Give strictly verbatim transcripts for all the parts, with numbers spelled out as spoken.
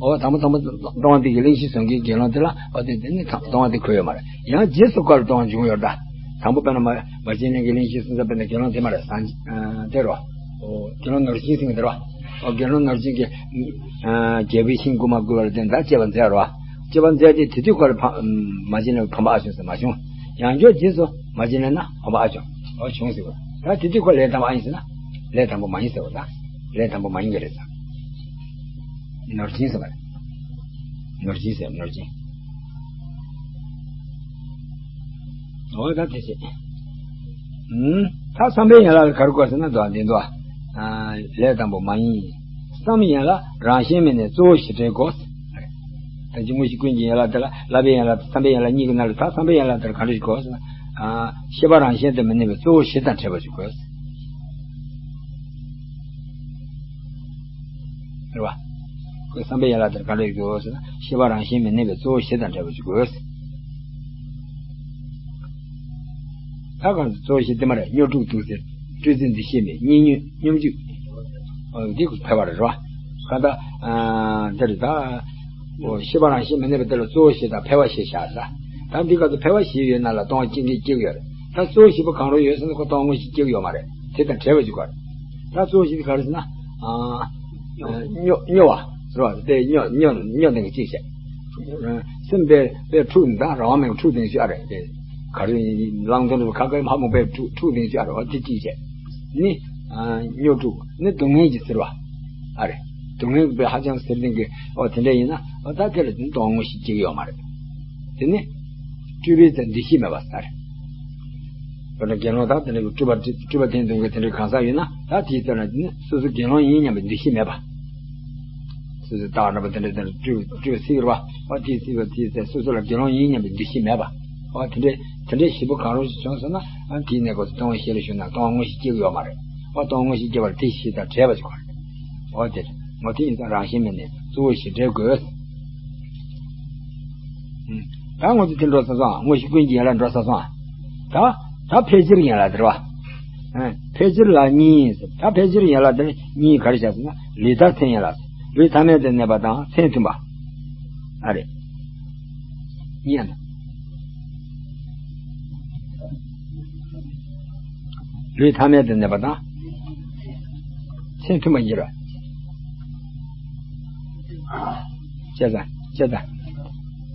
འོ་དང་པོ་དང་པོ་སྟོང་པ་འདི་གི་གླེང་གཞི་བཟུང་གི་དགེ་སློང་དེ་ལ་འོ་དེ་དེ་ནི་སྟོང་པ་འདི་འཁོད་ཡོད་མ་རེད། ཡང་རྗེས་སུ་བཀར་སྟོང་པ་འབྱུང་ཡོད་ད། དང་པོ་དཔེར་ན་མ་མ་བྱིན་ལེན་གྱི་གླེང་གཞི་བཟུང་ས་དཔེར་ན་དགེ་སློང་དེ་མ་རེད་སངས་ཨ་དེ་རོ། འོ་དགེ་སློང་ནོར་སྦྱིན་ཟེར་གི་དེ་རོ། འོ་དགེ་སློང་ནོར་སྦྱིན་གྱི་ཨ་རྒྱལ་པོའི་ཞིང་བསྐུལ་མ་བསྐུལ་བར་བརྟེན་ད་སྤྱད་པ་མཛད་རོ། སྤྱད་པ་མཛད་དེ་དེ་དུས་སྐབས་ལ་ཕ་མ་བྱིན་ལེན་ཕམ་པ་ཨ་བྱུང་ཟེར་མ་བྱུང་། ཡང་བསྐྱར་རྗེས་སུ་མ་བྱིན་ལེན་ན་ཕམ་པ་ཨ་བྱུང་། འོ་བྱུང་ཟེར་བ། ད་དེ་དུས་སྐབས་ལས་དང་པོ་ཨ་ཡིན་ཟེར་ན། ལས་དང་པོ་མ་ཡིན་ཟེར་བ་ད། ལས་དང་པོ་མ་ཡིན་གྱི་རེད་ཟེར། ནོར་སྦྱིན་ཟེར་བ་རེད། ནོར་སྦྱིན་ཟེར་ནོར་སྦྱིན། འོ་ད་དེ་བྱེད། ཨུམ། ད་བསམ་པའི་ཡན་ལག་ལ་ག་རེ་དགོས་ཟེར་ན་འདུག་འདི་འདུག་ཨ། ལས་དང་པོ་མ་ཡིན། བསམ་ཡན་ལག་རང་བཞིན་མི་གནས་གཙོ་བོ་གཞི་འབྲས་དགོས། ད་ཅི་དངོས་གཞི་ཀུན་གྱི་ཡན་ལག་དེ་ལ་བསླབ་པའི་ཡན་ལག་དང་བསམ་པའི་ཡན་ལག་གཉིས་ཀྱི་ནང་ལ་ད་བསམ་པའི་ཡན་ལག་དེར་ག་འདྲ་ཞིག་དགོས་ཟེར་ན། ཨ། ཤེས་པ་རང་བཞིན་དུ་མི་གནས་པའི་གཙོ་བོ་གཞི་དང་བྲལ་བ་ཞིག་དགོས། རེད་བ། ཁོས་བསམ་པའི་ཡན་ལག་དེར་ག་འདྲ་ཞིག་དགོས་ཟེར་ན་ཤེས་པ་རང་བཞིན་མི་གནས་པའི་གཙོ་བོ་གཞི་དང་བྲལ་བ་ཞིག་དགོས། ད་གང་གཙོ་བོ་གཞི་དེ་མ་རེད། སྨྱོ་དྲུག་དུག་གསེར། སྤྲོས་རྩིས་འདུ་ཤེས་མེད་གཉིས་སྨྱོས་སྙོམས་འཇུག་འདི་ཕལ་པ་རེད་རོ། གང་ལྟར། འདི་རེད་ད། ཤེས་པ་རང་བཞིན་མི་གནས་པ་དེ་ལ་གཙོ་བོ་གཞི་དང་ཕལ་པ་བཞི་བཞག་ད། ད་འདི་ག་ཚོད་ཕལ་པ་བཞི་ཡོད་ན་ལ་སྟོང་པ་སྐྱེ་མཁན་སྐྱེ་གི་ཡོད་རེད། ད་གཙོ་བོ་བཞི་པོ་གང་རུང་ཡོད་ཟེར་ན་ཁོ་སྟོང་པ་དངོས་གཞི་སྐྱེ་གི་ཡོད་མ་རེད། དེ་དང་བྲལ་བ་ཞིག་དགོས་རེད། ད་གཙོ་བོ་བཞི་དེ་ག་རེ་ཟེར་ན། སྨྱོ་སྨྱོ་བ་རེད་བ། དེ་སྨྱོ་སྨྱོ་སྨྱོ་ལྡན་གྱི་གཅིག་བྱས། སེམས་དཔའི་དཔའི་ཕྲུག་དང་རང་དབང་མེད་པའི་ཕྲུག་ལྡན་ཞིག་ཨ་རེད་དེ། ག་རེ་ཡིན་བླང་དོར་ཁ་ཁ་ཧ་མོ་པའི་ཕྲུག་ཕྲུག་ལྡན་ཞིག་ཨ་རེད་བ། དེ་གཅིག་བྱས། ནི། སྨྱོ་དྲུག་ནི་སྡུག་བསྔལ་གྱི་ཟེར་བ། ཨ་རེད། སྡུག་བསྔལ་གྱི་དཔེ་ཧ་ཅང་ཟེར་ལྡན་གྱི་འོ་དེ་འདྲ་ཡིན་ན་འོ་ད་དེ་ལ་དེ་ནི་སྟོང་པ་དངོས་གཞི་སྐྱེ་གི་ཡོད་མ་རེད། དེ་ནི། སྤྲོས་པའི་ཚེ་འདུ་ཤེས་མེད་པ་ཟེར། དཔེར་ན་དགེ་སློང་དག་དེ་འདྲའི་སྤྲོས་པ་སྤྲོས་པ་དེ་འདུག་གི་དེ་འདྲའི་གང་ཟག་ཡོད་ན་ད་དེའི་ཚེ་ན་དེ་ནི་སོ་སོ་དགེ་སློང་ཡིན་སྙམ་པའི་འདུ་ཤེས་མེད་པ། སོ་སོའི་རྟགས་འདྲ་པོ་དེ་འདྲ་དེ་འདྲ་སྤྲོས་སྤྲོས་སྲིད་པ་བ་དེའི་སྲིད་པ་དེའི་ཚེ་སོ་སོ་ལ་དགེ་སློང་ཡིན་སྙམ་པའི་འདུ་ཤེས་མེད་པ། བ་དེ་འདྲའི་དེ་འདྲའི་བཞི་པོ་གང་རུང་ཞིག་བྱུང་སོང་ན་ཨ་དེའི་གནས་སྐབས་སུ་སྟོང་པ་ཤེས་རབ་ཞུགས་ན་སྟོང་པ་དངོས་གཞི་སྐྱེ་གི་ཡོད་མ་རེད། བ་སྟོང་པ་དངོས་གཞི་སྐྱེ་བར་དེ་གཞི་དང་བྲལ་བ་ཞིག་དགོས་རེད། འོ་དེ་རེད། འོ་དེ་ཡིན་ཙང་རང་བཞིན་མི་གནས་གཙོ་བོ་གཞི་འབྲས་དགོས། ད་ངོ་ཚ་དེ་འགྲོ་ས་སོང་། དངོས་གཞི་ཀུན་གྱི་ཡན་ལག་འགྲོ་ས་སོང་། ད་ད་ཕལ་ཆེར་ཡན་ལག་དེ་རེད་བ། ཕལ་ཆེར་ལ་གཉིས་ཟེར། ད་ཕལ་ཆེར་ཡན་ལག་དེ་གཉིས་ག་རེ་བྱ་ཟེར་ན་ལུས་མཐའ་མཚན་ཡན་ལག་ཟེར། ལུས་ཐ་མལ་དུ་གནས་པ་དང་མཚན་མཐུན་པ། ཨ་རེད། གཉིས་ཡན་ལག་ལུས་ཐ་མལ་དུ་གནས་པ་དང་མཚན་མཐུན་པ་གཉིས་རེད། ཅེས་དང་ཅེས་དང་།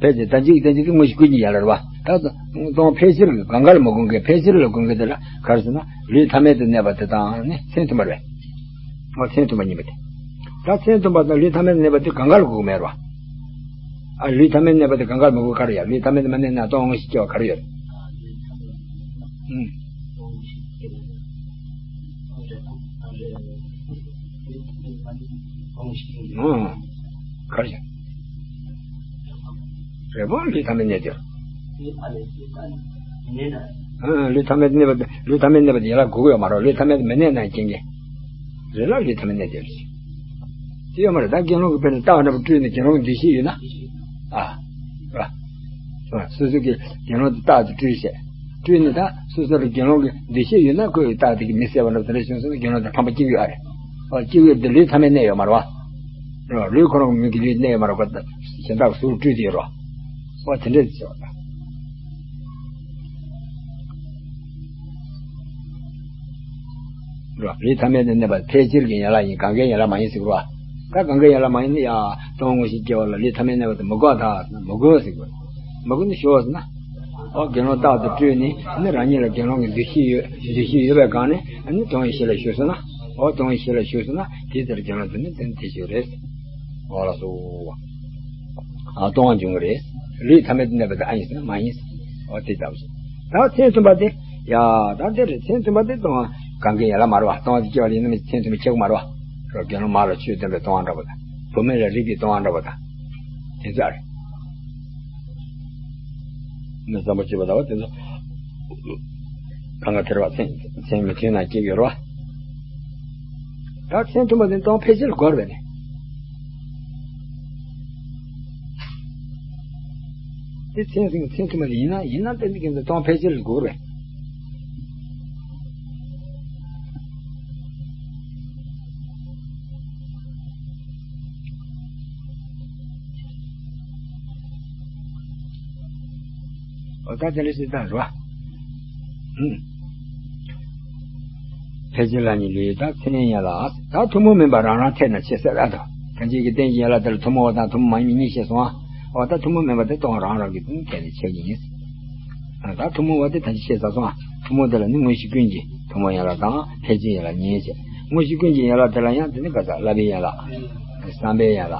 ཕལ་ཆེར་ད་གཅིག་ད་གཅིག་གི་དངོས་གཞི་ཀུན་གྱི་ཡན་ལག་རེད་བ། ད་སྟོང་ཕལ་ཆེར་གྱི་གང་ག་ལ་མི་དགོངས་མཁན་ཕལ་ཆེར་ལ་དགོངས་མཁན་དེ་ལ་ག་རེ་ཟེར་ན་ལུས་ཐ་མལ་དུ་གནས་པ་དེ་དང་ནི་མཚན་མཐུན་པ་རེད། འོ་མཚན་མཐུན་པ་གཉིས་པ་དེ། ད་མཚན་མཐུན་པ་དང་ལུས་ཐ་མལ་དུ་གནས་པ་དེ་གང་ག་ལ་དགོངས་མེད་རེད་བ། ཨ་ལུས་ཐ་མལ་གནས་པ་དེ་གང་ག་ལ་མི་དགོས་ག་རེ་ཡ། ལུས་ཐ་མལ་དུ་མ་གནས་ན་སྟོང་པ་དངོས་གཞི་སྐྱེ་བ་ག་རེ་ཡོད། ཨུམ། ཨུམ། ག་རེ་ཡ། རེད་པ། ལུས་ཐ་མལ་གནས་དེ། ཨ་ལུས་ཐ་མལ་གནས་པ་དེ་ལུས་ཐ་མལ་གནས་པ་དེ་ཡན་ལག་དགུ་གི་ཡོད་མ་རེད། ལུས་ཐ་མལ་དུ་མི་གནས་ན་རྐྱེན་གྱིས། རེད་ལ་ལུས་ཐ་མལ་གནས་དེ་རེད། དེ་ཡོད་མ་རེད། ད་དགེ་སློང་གི་དཔེར་ན་རྟགས་འདྲ་པོ་སྤྲུལ་ནས་དགེ་སློང་གི་འདུ་ཤེས་ཡོད་ན། ཨ། ར། སོ་སོ་གི་དགེ་སློང་དེ་རྟགས་དེ་སྤྲུལ་བྱས། སྤྲུལ་ནས་ད་སོ་སོ་ལ་དགེ་སློང་གི་འདུ་ཤེས་ཡོད་ན་ཁོའི་རྟགས་དེ་གི་མི་གསལ་བ་འདྲ་དེ་འདྲ་བྱུང་སོང་ན་དགེ་སློང་དེ་ཕམ་པ་སྐྱེ་གི་ཡོད་ཨ་རེད། ཨ་སྐྱེ་གི་ཡོད་དེ་ལུས་ཐ་མལ་གནས་ཡོད་མ་རེད་བ། ར། ལུས་ཁོ་རང་གི་མིག་གི་ལུས་གནས་ཡོད་མ་རེད་བ། གཞན་དག་གཟུགས་སྤྲུལ་དེ་ཡོད་རེད་བ། ཨོ་དེ་འདྲས་བྱས་པ་དང་། རོ། ལུས་ཐ་མལ་དུ་གནས་པ་ཕལ་ཆེར་གྱི་ཡན་ལག་ཡིན། གང་གའི་ཡན་ལག་མ་ཡིན་ཟེར་བ། ད་གང་གའི་ཡན་ལག་མ་ཡིན་ན་ཡ། སྟོང་པ་དངོས་གཞི་སྐྱེ་བ་ལ་ལུས་ཐ་མལ་གནས་པ་དེ་མི་དགོས་ད་ཟེར་ན་མི་དགོས་ཟེར་དགོས། མི་དགོས་ནི་ཞོག་ཟེར་ན། ཨོ་དགེ་སློང་རྟག་ཏུ་སྤྲུལ་ནས་ནི་རང་ཉིད་ལ་དགེ་སློང་གི་འདུ་ཤེས་ཡོད། འདུ་ཤེས་ཡོད་པའི་སྒང་ནས་ནི་སྟོང་པའི་གཞི་ལ་ཞུགས་སོང་ན། ཨོ་སྟོང་པའི་གཞི་ལ་ཞུགས་སོང་ན་དེ་ལྟར་དགེ་སློང་དེ་ནི་དེ་ནི་དེ་ཞིག་རེད། ཨོ་ལགས་སོ། ཨ་སྟོང་པ་འབྱུང་གི་རེད། ལུས་ཐ་མལ་དུ་གནས་པ་དེ་ཨ་ཡིན་ཟེར་ན་མ་ཡིན་ཟེར། ཨོ་དེ་ལྟ་བུ་ཞིག་ད་མཚན་མཐུན་པ་དེ། ཡ། ད་དེ་རེད། མཚན་མཐུན་པ་དེ་སྟོང་པ་གང་གི་ཡན་ལག་མ་རེད་བ། སྟོང་པ་དེ་སྐྱེ་བ་ལ་ཡིན་ན་མི་མཚན་མཐུན་པ་ཁྱད་མ་རེད་བ། རོ་དགེ་སློང་མ་ལ་ཆོས་སྟོན་པའི་སྟོང་པ་འདྲ་པོ་དང་། བུད་མེད་ལ་རིགས་ཀྱི་སྟོང་པ་འདྲ་པོ་དང་། དེ་ཚོ་ཨ་རེད། མི་བསམ་པ་སྤྱོད་པ་ལྟ་བུ་དེ་ཚོ། གང་ག་དེ་རེད་བ། མཚན་མཚན་མི་མཐུན་ན་སྐྱེ་གི་ཡོད་རེད་བ། ད་མཚན་མཐུན་པ་དེ་སྟོང་ཕལ་ཆེར་དགོས་རེད་པས་ནི། དེ་མཚན་ཟིན་མཚན་མཐུན་པ་ཡིན་ན་ཡིན་ན་ཏན་ཏན་གྱི་མཚན་སྟོང་ཕལ་ཆེར་དགོས་རེད། འོ་ད་དེ་འདྲ་ཞིག་ད་རེད་བ། ཨུམ། ཕལ་ཆེར་ལ་ནི་ལུས་ད་མཚན་ཡན་ལག་ད་ཐུན་མོང་མིན་པ་རང་རང་ཐད་ན་ཆེ་ཟེར་ཨ་དང་། ཐམས་ཅད་ཀྱི་རྟེན་གྱི་ཡན་ལག་དེ་ལ་ཐུན་མོང་བ་དང་ཐུན་མོང་མ་ཡིན་པ་གཉིས་བཤད་སོང་ཨ། འོ་ད་ཐུན་མོང་མིན་པ་དེ་སྟོང་རང་རང་གི་ཐད་ནས་ཆེ་གི་ཡིན། ད་ཐུན་མོང་བ་དེ་ད་ཅི་བཤད་ཚར་སོང་ཨ། ཐུན་མོང་དེ་ལ་ནི་དངོས་གཞི་ཀུན་གྱི་ཐུན་མོང་ཡན་ལག་དང་ཕལ་ཆེར་ཡན་ལག་གཉིས་བྱས། དངོས་གཞི་ཀུན་གྱི་ཡན་ལག་དེ་ལ་ཡང་དེ་ནི་ག་ས་བསླབ་པའི་ཡན་ལག་བསམ་པའི་ཡན་ལག་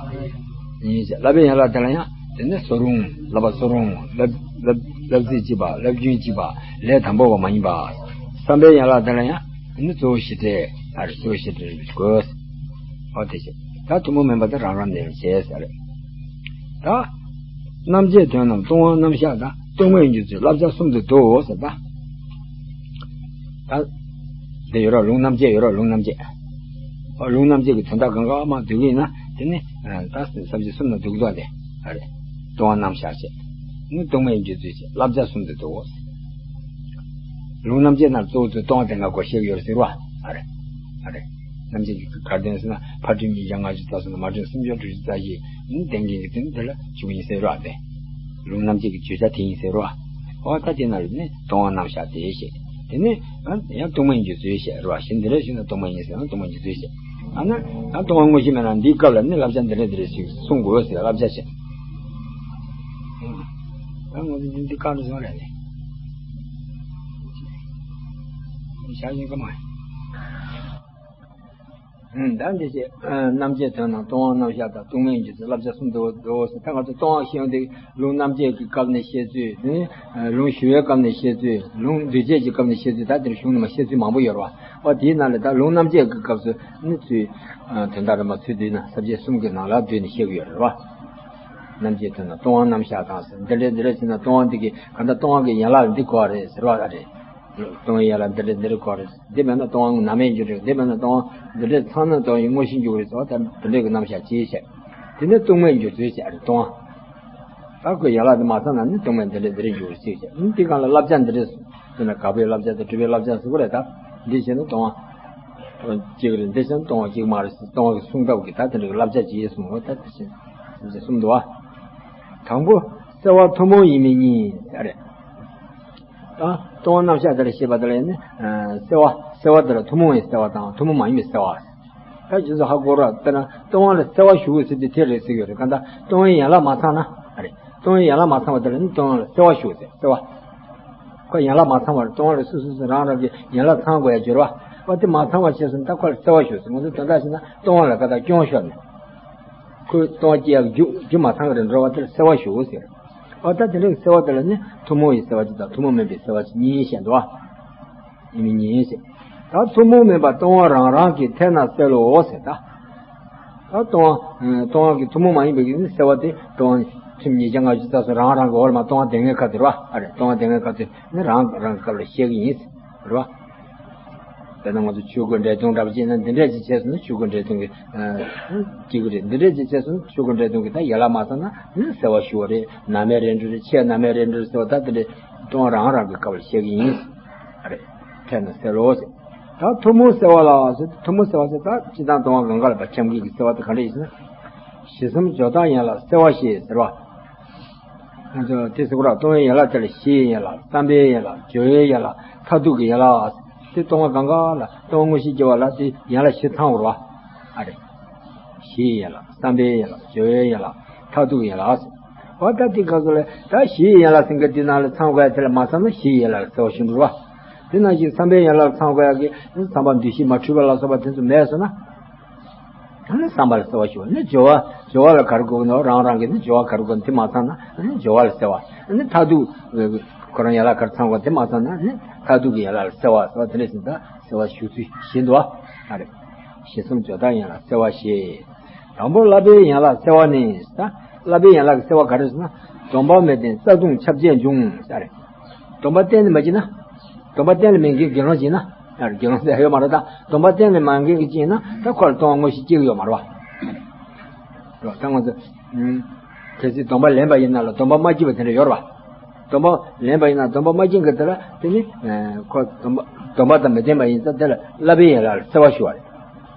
གཉིས་བྱས། བསླབ་པའི་ཡན་ལག་དེ་ལ་ཡང་དེ་ནི་གསོ་རུང་བསླབ་པ་གསོ་རུང་བསླབ་བསླབ་བསླབ་ཚིག་གཅིག་པ་བསླབ་རྒྱུན་གཅིག་པ་ལས་དང་པོ་བ་མ་ཡིན་པ། བསམ་པའི་ཡན་ལག་དེ་ལ་ཡང་དེ་ནི་གཙོ་བོ་གཞི་འབྲས་ཨ་རེ་གཙོ་བོ་གཞི་འབྲས་དགོས། འོ་དེ་བྱས། ད་ཐུན་མོང་མིན་པ་དེ་རང་རང་ནས་བྱས་ཟེར་རེད། ད་རྣམ་བཅད་དོན་རྣམས་སྟོང་པ་རྣམ་གཞག་དང་སྟོང་པའི་འཇུག་ཚུལ་བསླབ་བྱ་གསུམ་དུ་འདུའོ་ཟེར་ད། ད་དེ་ཡོད་ར་ལུང་རྣམ་བཅད་ཡོད་ར་ལུང་རྣམ་བཅད། ཨ་ལུང་རྣམ་བཅད་ཀྱི་དོན་དག་གང་ག་མ་འདུག་ཡིན་ན་དེ་ནི་ད་བསམ་བྱེད་གསུམ་ན་འདུག་དོ་དེ་ཨ་རེད། སྟོང་པ་རྣམ་གཞག་བྱས། ནི་སྟོང་པའི་འཇུག་ཚུལ་བྱས་བསླབ་བྱ་གསུམ་དུ་འདུའོ་ཟེར། ལུང་རྣམ་བཅད་ནང་གཙོ་བོ་ཚུལ་སྟོང་པ་དེ་ང་གོ་ཤེས་ཀྱི་ཡོད་རེད་ཟེར་བ། ཨ་རེད། ཨ་རེད། རྣམ་བཅད་ཀྱི་གར་དོན་ཟེར་ན་ཕར་ཕྱིན་ཉིས་བརྒྱ་ལྔ་བཅུ་རྩ་གསུམ་ལ་མ་ཕྱིན་སུམ་བརྒྱ་དྲུག་ཅུ་རྩ་བཞི་ནི་བསྟན་མཁན་གྱི་དོན་དེ་ལ་ཞུགས་ཡིན་ཟེར་བ་སྟེ། ལུང་རྣམ་བཅད་ཀྱི་བརྗོད་བྱ་དེ་ཡིན་ཟེར་བ། འོ་ད་དེ་ན་ནི་སྟོང་པ་རྣམ་གཞག་དེ་བཤད། དེ་ནས་ཡང་སྟོང་པའི་འཇུག་ཚུལ་བཤད་རེད་བ། གཞི་འདི་འདྲ་ཞིག་ན་སྟོང་པ་ཡིན་ཟེར་ན་སྟོང་པའི་འཇུག་ཚུལ་བཤད། ཨ་ན་ཡང་སྟོང་པ་དངོས་གཞི་མེད་ན་འདིའི་སྐབས་ལ་ནི་བསླབ་བྱ་འདི་འདྲ་འདི་འདྲ་ཞིག་གསུང་དགོས་ཟེར་བསླབ་བྱ་བཤད། ད་ང་ཚོ་འདི་འདི་གང་དུ་སོང་རེད་ནི། ཞག་ཡིན་ག་མ་ཡིན། ད་འདི་བྱས། རྣམ་བཅད་དོན་རྣམས་སྟོང་པ་རྣམ་གཞག་དང་སྟོང་པའི་འཇུག་ཚུལ་བསླབ་བྱ་གསུམ་དུ་འདུའོ་ཟེར། ད་ང་ཚོ་སྟོང་པ་ཤེས་ཡོན་དེ་ལུང་རྣམ་བཅད་ཀྱི་སྐབས་ནས་བཤད་ཚུལ་ནི། ལུང་ཞུ་བའི་སྐབས་ནས་བཤད་ཚུལ། ལུང་འདུས་བྱས་ཀྱི་སྐབས་ནས་བཤད་ཚུལ། ད་དེར་གཞུང་ནས་མ་བཤད་ཚུལ་མང་པོ་ཡོད་རེད་བ། འོ་དེའི་ནང་ལས་ད་ལུང་རྣམ་བཅད་ཀྱི་སྐབས་སུ་ནི་ཚུལ་དོན་དག་རིམ་པ་ཚུལ་བསྡུས་ན་ས་བཅད་གསུམ་གྱི་ནང་ལ་བསྡུས་ནས་བཤད་ཀྱི་ཡོད་རེད་བ། རྣམ་བཅད་དོན་རྣམས་སྟོང་པ་རྣམ་གཞག་དང་ཟེར། འདི་འདྲས་འདི་འདྲས་བྱས་ན་སྟོང་པ་འདི་གི་གང་ལྟར་སྟོང་པ་གི་ཡན་ལག་འདི་གོ་བ་རེད་ཟེར་བ་རེད། སྟོང་པའི་ཡན་ལག་འདི་འདྲས་འདི་འདྲས་གོ་རེད། འདི་མེད་ན་སྟོང་པ་ནམ་ཡང་འགྱུར་རེད། འདི་མེད་ན་སྟོང་པ་འདི་འདྲས་ཚང་ན་སྟོང་པའི་དངོས་གཞི་འགྱུར་རེད་ཟེར་བ་ལྟར་འདི་འདྲས་ཀྱི་རྣམ་གཞག་ཅིག་བཤད། དེ་ནས་སྟོང་པའི་འགྱུར་ཚུལ་བཤད་རེད་སྟོང་པ། ད་ཁོའི་ཡན་ལག་འདི་མ་ཚང་ན་ནི་སྟོང་པའི་འདི་འདྲས་འདི་འདྲས་འགྱུར་རེད་ཅིག་བཤད། ནི་དེ་གང་ལ་བསླབ་བྱ་འདི་འདྲས་ཟེར་ན་དགག་པའི་བསླབ་བྱ་དང་སྒྲུབ་པའི་བསླབ་བྱ་ཟེར་དགོས་རེད་ད། འདི་བྱས་ན་སྟོང་པ་གཅིག་རེད། འདི་བྱས་ན་སྟོང་པ་གཅིག་མ་རེད་ཟེར་སྟོང་པ་གི་གསུང་སྟབས་ཀྱི་ད་དེ་འདྲས་ཀྱི་བསླབ་བྱ་ཅིག་གསུངས་རོགས་ད་དེ་བྱས་ན་གསུམ་འདུག་བ། དང་པོ། བསལ་བ་ཐུན་མོང་ཡིན་མིན་གཉིས་ཟེར་རེད། ཨ། སྟོང་པ་རྣམ་གཞག་དེ་ལ་བཤད་པ་དེ་ལ་ནི། ཨ། བསལ་བ། བསལ་བ་དེ་ལ་ཐུན་མོང་བའི་བསལ་བ་དང་ཐུན་མོང་མ་ཡིན་པའི་བསལ་བ། ད་རྗེས་སུ་ཧ་གོ་ར་དཔེར་ན་སྟོང་པ་ལ་བསལ་བ་ཞུ་དགོས་ཟེར་དུས་དེ་རེད་ཟེར་གྱི་ཡོད་རེད། གང་ལྟར་སྟོང་པའི་ཡན་ལག་མ་ཚང་ན། ཨ་རེད། སྟོང་པའི་ཡན་ལག་མ་ཚང་བ་དེ་ལ་ནི་སྟོང་པ་ལ་བསལ་བ་ཞུ་དགོས་ཟེར་བསལ་བ། ཁོ་ཡན་ལག་མ་ཚང་བར་སྟོང་པ་ལ་སོ་སོ་སོ་རང་རང་གི་ཡན་ལག་ཚང་དགོས་ཡ་སྦྱོར་བ། འོ་དེ་མ་ཚང་བ་བྱས་སོང་ད་ཁོ་ལ་བསལ་བ་ཞུ་ཟེར། ང་ཚོ་དོན་དག་བྱས་ན་སྟོང་པ་ལ་ཁ་ཐག་སྐྱོན་ཤོར་ནས། ཁོས་སྟོང་པ་སྐྱེ་ཡག་རྒྱུ་རྒྱུ་མ་ཚང་གི་རེད་འགྲོ་བ་དེར་བསལ་བ་ཞུ་ཟེར། ཨ་ད་དེ་འདྲའི་བསལ་བ་དེ་ལ་ནི་ཐུན་མོང་བའི་བསལ་བ་གཅིག་དང་ཐུན་མོང་མིན་པའི་བསལ་བ་གཅིག་གཉིས་བཤད་འདུག་ཨ། ཡིན་མིན་གཉིས་བཤད། ད་ཐུན་མོང་མིན་པ་སྟོང་པ་རང་རང་གི་ཐད་ན་བསལ་ལོ་ཟེར་ད། ད་སྟོང་པ་སྟོང་པ་གི་ཐུན་མོང་མ་ཡིན་པའི་གི་ནི་བསལ་བ་དེ་སྟོང་པ་ཁྲིམས་ཉིས་བརྒྱ་ལྔ་བཅུ་རྩ་གསུམ་རང་རང་གི་འོག་ལ་མ་སྟོང་པ་སྡེ་ལྔའི་ཁ་ཐུག་རེད་བ། ཨ་རེད་སྟོང་པ་སྡེ་ལྔའི་ཁ་ཐུག་ནི་རང་རང་གི་སྐབས་ལ་བཤད་གི་ཡིན་རེད་བ། དཔེར་ན་ང་ཚོ་ཆོས་སྐུ་འབྲས་སྟོང་འདྲ་པོ་ཅིག་ཡིན་ན་འདི་འདྲས་ཅིག་བྱས་སོང་ན་ཆོས་སྐུ་འབྲས་སྟོང་གི་སྐྱེ་གི་རེད། འདི་འདྲས་ཅིག་བྱས་སོང་ན་ཆོས་སྐུ་འབྲས་སྟོང་གི་ད་ཡན་ལག་མ་ཚང་ན་ནི་བསལ་བ་ཞུ་བ་རེད། ནམ་མཁའི་རལ་གྲི་རེད། ཆེས་ནམ་མཁའི་རལ་གྲི་རེད་ཟེར་བ་ད་འདི་འདྲས་སྟོང་རང་རང་གི་སྐབས་ལ་བཤད་གི་ཡིན། ཨ་རེད། ཐད་ན་བསལ་ལོ་ཟེར། ད་ཐུན་མོང་བསལ་བ་ལ་ཟེར། ཐུན་མོང་བསལ་བ་ཟེར་ད་སྤྱིར་བཏང་སྟོང་པ་གང་ག་ལ་བ་འཁྱམས་མཁན་གྱི་བསལ་བ་དེ་ག་འདྲས་ཡིན་ཟེར་ན། གཞི་གསུམ་སྦྱོར་བརྡར་ཡན་ལག་བསལ་བ་ཞེས་ཟེར་བ། ང་ཚོ་དེ་ཟེར་གོ་ར་སྟོང་པའི་ཡན་ལག་དེ་ལ་གཞི་ཡི་ཡན་ལག་བསམ་པའི་ཡན་ལག་སྦྱོར་བའི་ཡན་ལག་མཐར་ཐུག་གི་ཡན་ལག་དེ་སྟོང་པ་གང་ག་ལ་སྟོང་པ་དངོས་གཞི་སྐྱེ་བ་ལ་དེ་ཡན་ལག་བཞི་ཚང་བ་རེད་བ། ཨ་རེད། གཞི་ཡི་ཡན་ལག་བསམ་པའི་ཡན་ལག་སྦྱོར་བའི་ཡན་ལག་མཐར་ཐུག་གི་ཡན་ལག་ཟེར། འོ་ད་དེ་ག་ཚོད་ལ་ད་གཞི་ཡི་ཡན་ལག་ཟེར་མཁན་དེ་ནང་ལ་ཚང་དགོས་ཡ་དེ་ལ་མ་ཚང་ན་གཞི་ཡི་ཡན་ལག་ལ་བསལ་བ་ཞུ་འགྲོ་བ། དེ་ནང་བཞིན་བསམ་པའི་ཡན་ལག་ལ་ཚང་དགོས་ཡ་གི་བསམ་པ་འདུ་ཤེས་མ་འཁྲུལ་པ་ལ་སོགས་པ་དེ་ཚོ་མེད་སོང་ན། ད་ནི་བསམ་པ་ལ་བསལ་བ་ཞུ་བ་ནི་སྦྱོར་བ། སྦྱོར་བ་ལ་ག་རེ་དགོས་ནོ་རང་རང་གི་ནི་སྦྱོར་བ་ག་རེ་དགོས་ནོ་དེ་མ་ཚང་ན་ནི་སྦྱོར་བ་ལ་བསལ་བ། ནི་མཐར་ཐུག་ཁོ་རང་ཡན་ལག་ག་རེ་ཚང་དགོས་དེ་མ་ཚང་ན་ནི་མཐར་ཐུག་གི་ཡན་ལག་ལ་བསལ་བ་ཟེར་བ་དེ་འདྲ་ཞིག་ད་བསལ་བ་ཞུ་ཚུལ་བཞིན་དུ་བ། ཨ་རེ། གཞི་གསུམ་སྦྱོར་བརྡར་ཡན་ལག་བསལ་བ་ཞེས། དང་པོ་བསླབ་པའི་ཡན་ལག་བསལ་བ་ནི་ད་བསླབ་པའི་ཡན་ལག་གི་བསལ་བ་ག་རེ་ཟེར་ན། སྡོམ་པ་མི་ལྡན་རྩ་ལྟུང་ཁྱབ་བྱས་འབྱུང་ཟེར་རེད། སྡོམ་པ་གཏན་ནས་མ་བྱེད་ན། སྡོམ་པ་གཏན་ལ་མེད་མཁན་དགེ་སློང་བྱེད་ན། ཡར་དགེ་སློང་ཟེར་ཡོད་མ་རེད་ད། སྡོམ་པ་གཏན་ལ་མེད་མཁན་གྱི་བྱེད་ན་ད་ཁོ་ལ་སྟོང་པ་དངོས་གཞི་སྐྱེ་གི་ཡོད་མ་རེད་བ། རོ་ད་ང་ཚོ། གལ་སྲིད་སྡོམ་པ་ལེན་པ་ཡིན་ན་ལ་སྡོམ་པ་མ་སྐྱེས་པ་དེ་འདྲ་ཡོད་རེད་བ། སྡོམ་པ་ལེན་པ་ཡིན་ན་སྡོམ་པ་མ་སྐྱེས་མཁན་དེ་ལ་དེ་ནི། ཁོ་སྡོམ་པ་སྡོམ་པ་དང་མི་ལྡན་པ་ཡིན་ཙང་དེ་ལ་བསླབ་པའི་ཡན་ལག་ལ་བསལ་བ་ཞུ་བ་རེད།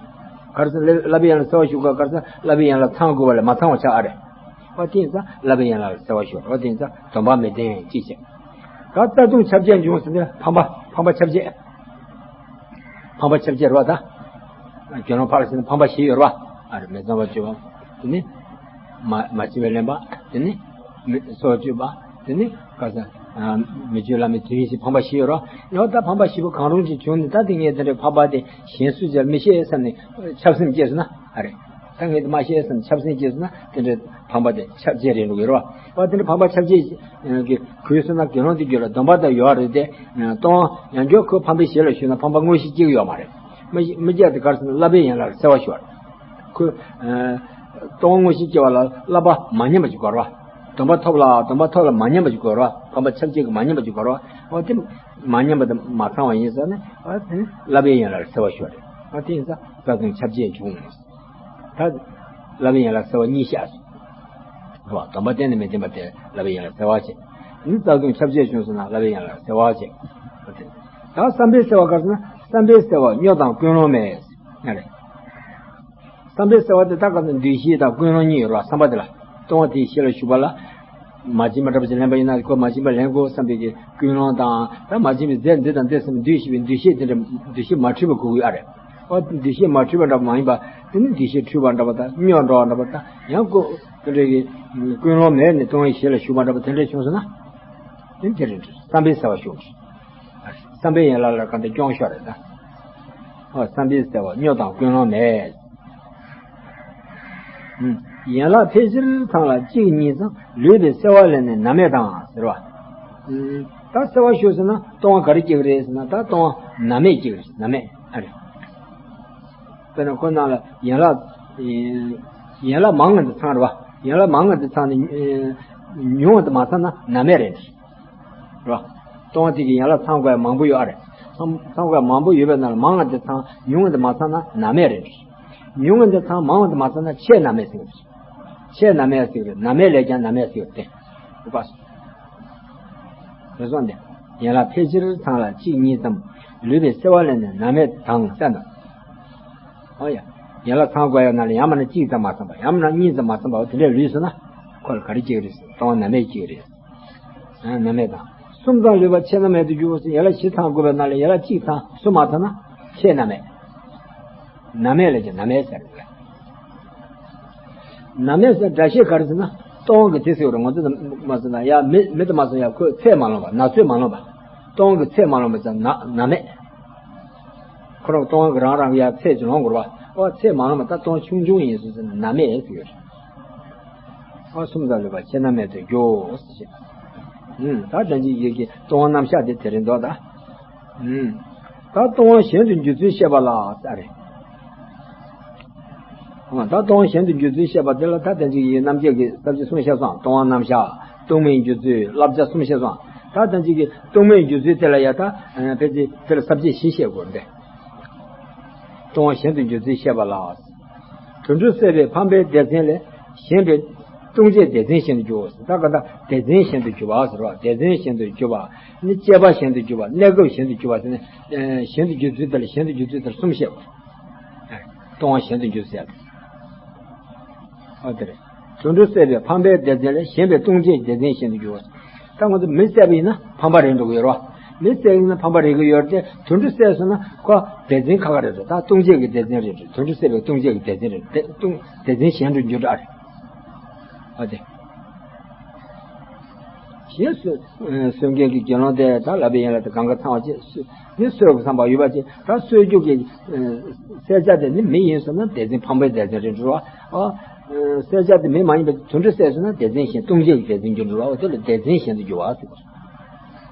ག་རེ་ཟེར་བསླབ་པའི་ཡན་ལག་བསལ་བ་ཞུ་དགོས་ག་རེ་ཟེར་བསླབ་པའི་ཡན་ལག་ཚང་དགོས་པ་ལས་མ་ཚང་བ་ཆགས་ཨ་རེད། བ་དེ་ཡིན་ཙང་བསླབ་པའི་ཡན་ལག་ལ་བསལ་བ་ཞུ་བ་དེ་ཡིན་ཙང་སྡོམ་པ་མི་ལྡན་ཅིག་བྱས། ད་རྩ་ལྟུང་ཁྱབ་བྱེད་འབྱུང་ཟེར་ནས་ཕམ་པ་ཕམ་པ་ཁྱབ་བྱེད། ཕམ་པ་ཁྱབ་བྱེད་རེད་བ་ད། དགེ་སློང་ཕར་ཕྱིན་ན་ཕམ་པ་བཞི་ཡོད་རེད་བ། ཨ་རེ་མི་གཙང་བ་སྤྱོད་པ། དེ་ནི། མ་མ་བྱིན་པས་ལེན་པ། དེ་ནི། མི་སྲོག་གཅོད་པ། དེ་ནི། ག་ས། མི་སྤྱོད་ལ་མི་དུས་ཡིན་ཞིང་ཕམ་པ་བཞི་ཡོད་རེད་བ། ཡང་ད་ཕམ་པ་བཞི་པོ་གང་རུང་ཅིག་བྱུང་ནས་ད་དེ་ངས་དེ་འདྲའི་ཕམ་པ་དེ་གཞན་སུས་ཀྱང་མི་ཤེས་བསམ་ནས་འཆབ་སེམས་སྐྱེས་སོང་ན་ཨ་རེ། ད་ངས་དེ་མ་ཤེས་བསམ་ནས་འཆབ་སེམས་སྐྱེས་སོང་ན་དེ་འདྲའི་ཕམ་པ་དེ་ཁྱབ་བྱེད་རེད་འགྲོ་གི་རེད་བ། བ་དེ་འདྲའི་ཕམ་པ་ཁྱབ་བྱེད་ཀྱི་གུས་སོང་ན་དགེ་སློང་དེ་རྒྱུད་ལ་སྡོམ་པ་དང་ཡོད་རེད་དེ། གཏོང་ཡང་བསྐྱར་ཁོས་ཕམ་པའི་ཞལ་ལ་ཞུས་ན་ཕམ་པ་དངོས་གཞི་སྐྱེ་གི་ཡོད་མ་རེད། མི་མི་སྐྱེ་དེ་གར་སོང་ན་བསླབ་པའི་ཡན་ལག་གསལ་བ་ཞུ་བ་རེད། ཁོས། ཨ། གཏོང་དངོས་གཞི་སྐྱེ་བ་ལ་བསླབ་པ་མ་ཉམས་པ་ཞིག་དགོས་རེད་བ། སྡོམ་པ་ཐོབ་ལ་སྡོམ་པ་ཐོབ་ལ་མ་ཉམས་པ་ཞིག་དགོས་རེད་བ། ཕམ་པ་ཁྱབ་བྱེད་ཀྱི་མ་ཉམས་པ་ཞིག་དགོས་རེད་བ། འོ་དེ་མ་ཉམས་པ་དེ་མ་ཚང་བ་ཡིན་ཟེར་ནས་འོ་དེ་བསླབ་པའི་ཡན་ལག་གསལ་བ་ཞུ་བ་རེད། འོ་དེ་ཡིན་ཙང་རྩ་ལྟུང་ཁྱབ་བྱེད་འབྱུང་། ད་བསླབ་པའི་ཡན་ལག་གསལ་བ་གཉིས་བཤད་སོང་། རེད་བ། སྡོམ་པ་བསྟེན་ནས་མི་བསྟེན་པ་དེ་བསླབ་པའི་ཡན་ལག་གསལ་བ་བྱེད། ནི་རྩ་ལྟུང་ཁྱབ་བྱེད་བྱུང་སོང་ན་བསླབ་པའི་ཡན་ལག་གསལ་བ་བྱེད། འོ་དེ། ད་བསམ་པའི་གསལ་བ་ག་རེ་ཟེར་ན་བསམ་པའི་གསལ་བ་སྨྱོ་དང་ཀུན་སློང་མེད། ཡ་རེད། བསམ་པའི་གསལ་བ་དེ་ད་ག་ཚོད་འདུ་ཤེས་དང་ཀུན་སློང་གཉིས་ཡོད་རེད་བ། བསམ་པ་དེ་ལ་ལྟུང་བ་དེའི་ཞལ་ལ་ཞུགས་པ་ལ། མ་བྱིན་པ་འདྲ་པོ་ཞིག་ལེན་པ་ཡིན་ན་ཁོ་མ་བྱིན་པ་ལེན་དགོས་བསམ་པའི་གི་ཀུན་སློང་དང་ད་མ་བྱིན་པའི་རྫས་འདི་དང་འདི་བསམ་པའི་འདུ་ཤེས་པའི་འདུ་ཤེས་དེ་འདྲ་འདུ་ཤེས་མ་འཁྲུལ་བ་དགོས་ཀྱི་ཨ་རེད། ཨོ་འདུ་ཤེས་མ་འཁྲུལ་བ་འདྲ་པོ་མ་ཡིན་པ་དེ་ནི་འདུ་ཤེས་འཁྲུལ་བ་འདྲ་པོ་དང་སྨྱོ་འགྲོ་བ་འདྲ་པོ་དང་ཡང་ཁོ་དེ་འདྲ་གི་ཀུན་སློང་མེད་ནས་ལྟུང་བའི་ཞལ་ལ་ཞུགས་པ་འདྲ་པོ་དེ་འདྲ་བྱུང་སོང་ན། དེ་འདི་རེད་བསམ་པའི་གསལ་བ་ཞུགས། བསམ་པའི་ཡན་ལག་ལ་གང་དེ་སྐྱོན་ཤོར་རེད་ད། ཨོ་བསམ་པའི་གསལ་བ་སྨྱོ་དང་ཀུན་སློང་མེད། ཨུམ། ཡན་ལག་ཕལ་ཆེར་ཚང་ལ་གཅིག་གཉིས་ཙམ་ལུས་པའི་གསལ་བ་ལས་ནི་ན་མེད་དང་ཟེར་བ། ཨུམ། ད་གསལ་བ་ཞུགས་ཟེར་ན་ལྟུང་བ་ག་རེ་སྐྱེ་གི་རེད་ཟེར་ན་ད་ལྟུང་བ་ན་མེད་སྐྱེ་གི་རེད། ན་མེད་ཨ་རེད། དཔེར་ན་ཁོ་ནང་ལ་ཡན་ལག་ཡན་ལག་མང་བ་འདི་ཚང་རེད་བ། ཡན་ལག་མང་བ་འདི་ཚང་ནི་ཉུང་བ་འདི་མ་ཚང་ན་ན་མེད་རེད། རེད་བ། ལྟུང་བ་དེ་གི་ཡན་ལག་ཚང་དགོས་ཡ་མང་པོ་ཡོད་ཨ་རེད། ཚང་ཚང་དགོས་ཡ་མང་པོ་ཡོད་པའི་ནང་ལ་མང་བ་འདི་ཚང་ཉུང་བ་འདི་མ་ཚང་ན་ན་མེད་རེད། ཉུང་བ་འདི་ཚང་མང་བ་འདི་མ་ཚང་ན་ཆེས་ན་མེད་ཟེར་གི་རེད། ཆེས་ན་མེད་ཟེར་གི་རེད། ན་མེད་ལས་ཀྱང་ན་མེད་ཟེར་གི་རེད། རེད་པ། རེད་སོང་སྟེ། ཡན་ལག་ཕལ་ཆེར་ཚང་ལ་གཅིག་གཉིས་ཙམ། ལུས་པའི་གསལ་བ་ལས་ནི་ན་མེད་དང་བསྟན་ཏོ། ཨོ་ཡ། ཡན་ལག་ཚང་དགོས་ཡ་ན་ལ་ཡང་མིན་ན་གཅིག་ཙམ་མ་ཚང་པ་ཡང་མིན་ན་གཉིས་ཙམ་མ་ཚང་པ་འོ་དེ་འདྲས་ལུས་སོང་ན། ཁོ་ལ་ག་རེ་སྐྱེ་གི་རེད་ཟེར་ལྟུང་བ་ན་མེད་སྐྱེ་གི་རེད། ཨ་ན་མེད་དང་། གསུམ་ཚང་ལུས་པ་ཆེས་ན་མེད་དུ་འགྱུར་བ་ཟེར་ཡན་ལག་བཞི་ཚང་དགོས་པའི་ནང་ལ་ཡན་ལག་གཅིག་ཚང་གསུམ་མ་ཚང་ན་ཆེས་ན་མེད། ན་མེད་ལས་ཀྱང་ན་མེད་ཟེར་རེད། ན་མེད་ཟེར་སྒྲ་བཤད་ག་རེ་ཟེར་ན་ལྟུང་བ་གི་དེ་ཟེར་བ་རེད། ང་ཚོ་མ་ཟེར་ན་ཡ་མི་མི་དེ་མ་ཟེར་ཡ་ཁོས་ཚད་མ་ལོངས་པ་ན་ཚོད་མ་ལོངས་པ། ལྟུང་བ་གི་ཚད་མ་ལོངས་པ་ཟེར་ན་ན་མེད། ཁོ་རང་ལྟུང་བ་གི་རང་རང་གི་ཡ་ཚད་ཅིག་ལོངས་དགོས་རེད་བ། ཨོ་ཚད་མ་ལོངས་པ་ད་ལྟུང་བ་ཆུང་ཆུང་ཡིན་ཟེར་ཟེར་ན་ན་མེད་ཟེར་གི་རེད། ཨོ་གསུམ་ཚང་ལུས་པ་ཆེས་ན་མེད་དུ་འགྱུར་ཟེར་བཤད། ཨུམ་ད་དོན་གཅིག་ཡོད་ཀྱི་ལྟུང་བ་རྣམ་གཞག་དེ་དེ་རེད་འདུག་ད། ཨུམ། ད་ལྟུང་བ་གཞན་དུ་འགྱུར་ཚུལ་བཤད་པ་ལ་ཟེར་རེད། ཨ་ད་ལྟུང་བ་གཞན་དུ་འགྱུར་ཚུལ་བཤད་པ་དེ་ལ་ད་དོན་གཅིག་ཡིན་རྣམ་འབྱེད་ཀྱི་ས་བཅད་གསུམ་བཤད་སོང་། ལྟུང་བ་རྣམ་གཞག་ལྟུང་མེད་འགྱུར་ཚུལ་བསླབ་བྱ་གསུམ་བཤད་སོང་། ད་དོན་གཅིག་གི་ལྟུང་མེད་འགྱུར་ཚུལ་དེ་ལ་ཡ་ད་ཕལ་ཆེར་དེ་ལ་ས་བཅད་བཞི་བཤད་དགོས་རེད། ལྟུང་བ་གཞན་དུ་འགྱུར་ཚུལ་བཤད་པ་ལ། དུད་འགྲོ་བསད་པའི་ཕམ་པའི་སྡེ་ཚན་ལས་གཞན་པའི་ལྟུང་བྱེད་སྡེ་ཚན་གཞན་དུ་འགྱུར་བ། ད་ག་ད་སྡེ་ཚན་གཞན་དུ་འགྱུར་བ་ཟེར་བ། སྡེ་ཚན་གཞན་དུ་འགྱུར་བ། ནི་སྤྱད་པ་གཞན་དུ་འགྱུར་བ། གནས་སྐབས་གཞན་དུ་འགྱུར་བ་ཟེར་ནས་གཞན་དུ་འགྱུར་ཚུལ་དེ་ལ་གཞན་དུ་འགྱུར་ཚུལ་དེ་ལ་གསུམ་བཤད་པ། ལྟུང་བ་གཞན་དུ་འགྱུར་ཟེར། ཨོ་དེ་རེད། དུད་འགྲོ་བསད་པའི་ཕམ་པའི་སྡེ་ཚན་ལས་གཞན་པའི་ལྟུང་བྱེད་སྡེ་ཚན་གཞན་དུ་འགྱུར་བ། ད་ང་ཚོ་མི་བསད་པ་ཡིན་ན་ཕམ་པ་རེད་འགྲོ་གི་ཡོད་རེད་བ། མི་བསད་ཡིན་ན་ཕམ་པ་རེད་གི་ཡོད་རེད་དེ་དུད་འགྲོ་བསད་སོང་ན་ཁོ་སྡེ་ཚན་ཁ་ཁ་རེད་རེད། ད་ལྟུང་བྱེད་ཀྱི་སྡེ་ཚན་རེད་རེད། དུད་འགྲོ་བསད་པའི་ལྟུང་བྱེད་ཀྱི་སྡེ་ཚན་རེད་དེ་ལྟུང་སྡེ་ཚན་གཞན་དུ་འགྱུར་འདྲ་རེད། ཨ་དེ། ཞེས་གསོད་གསོད་མཁན་གྱི་དགེ་སློང་དེ་ད་ལབ་པའི་ཡན་ལག་དེ་གང་ག་ཚང་བ་ཅེས་ནི་གསོད་དགོས་བསམ་པ་ཡོད་པ་ཅེས་ད་གསོད་རྒྱུ་གི་བསད་བྱ་དེ་ནི་མི་ཡིན་ཟེར་ན་སྡེ་ཚན་ཕམ་པའི་སྡེ་ཚན་རེད་འགྲོ་བ། བསད་བྱ་དེ་མི་མ་ཡིན་པའི་དུད་འགྲོ་བསད་ཟེར་ན་སྡེ་ཚན་གཞན་ལྟུང་བྱེད་ཀྱི་སྡེ་ཚན་འགྱུར་འགྲོ་བ། འོ་དེ་ལ་སྡེ་ཚན་གཞན་དུ་འགྱུར་བ་ཟེར།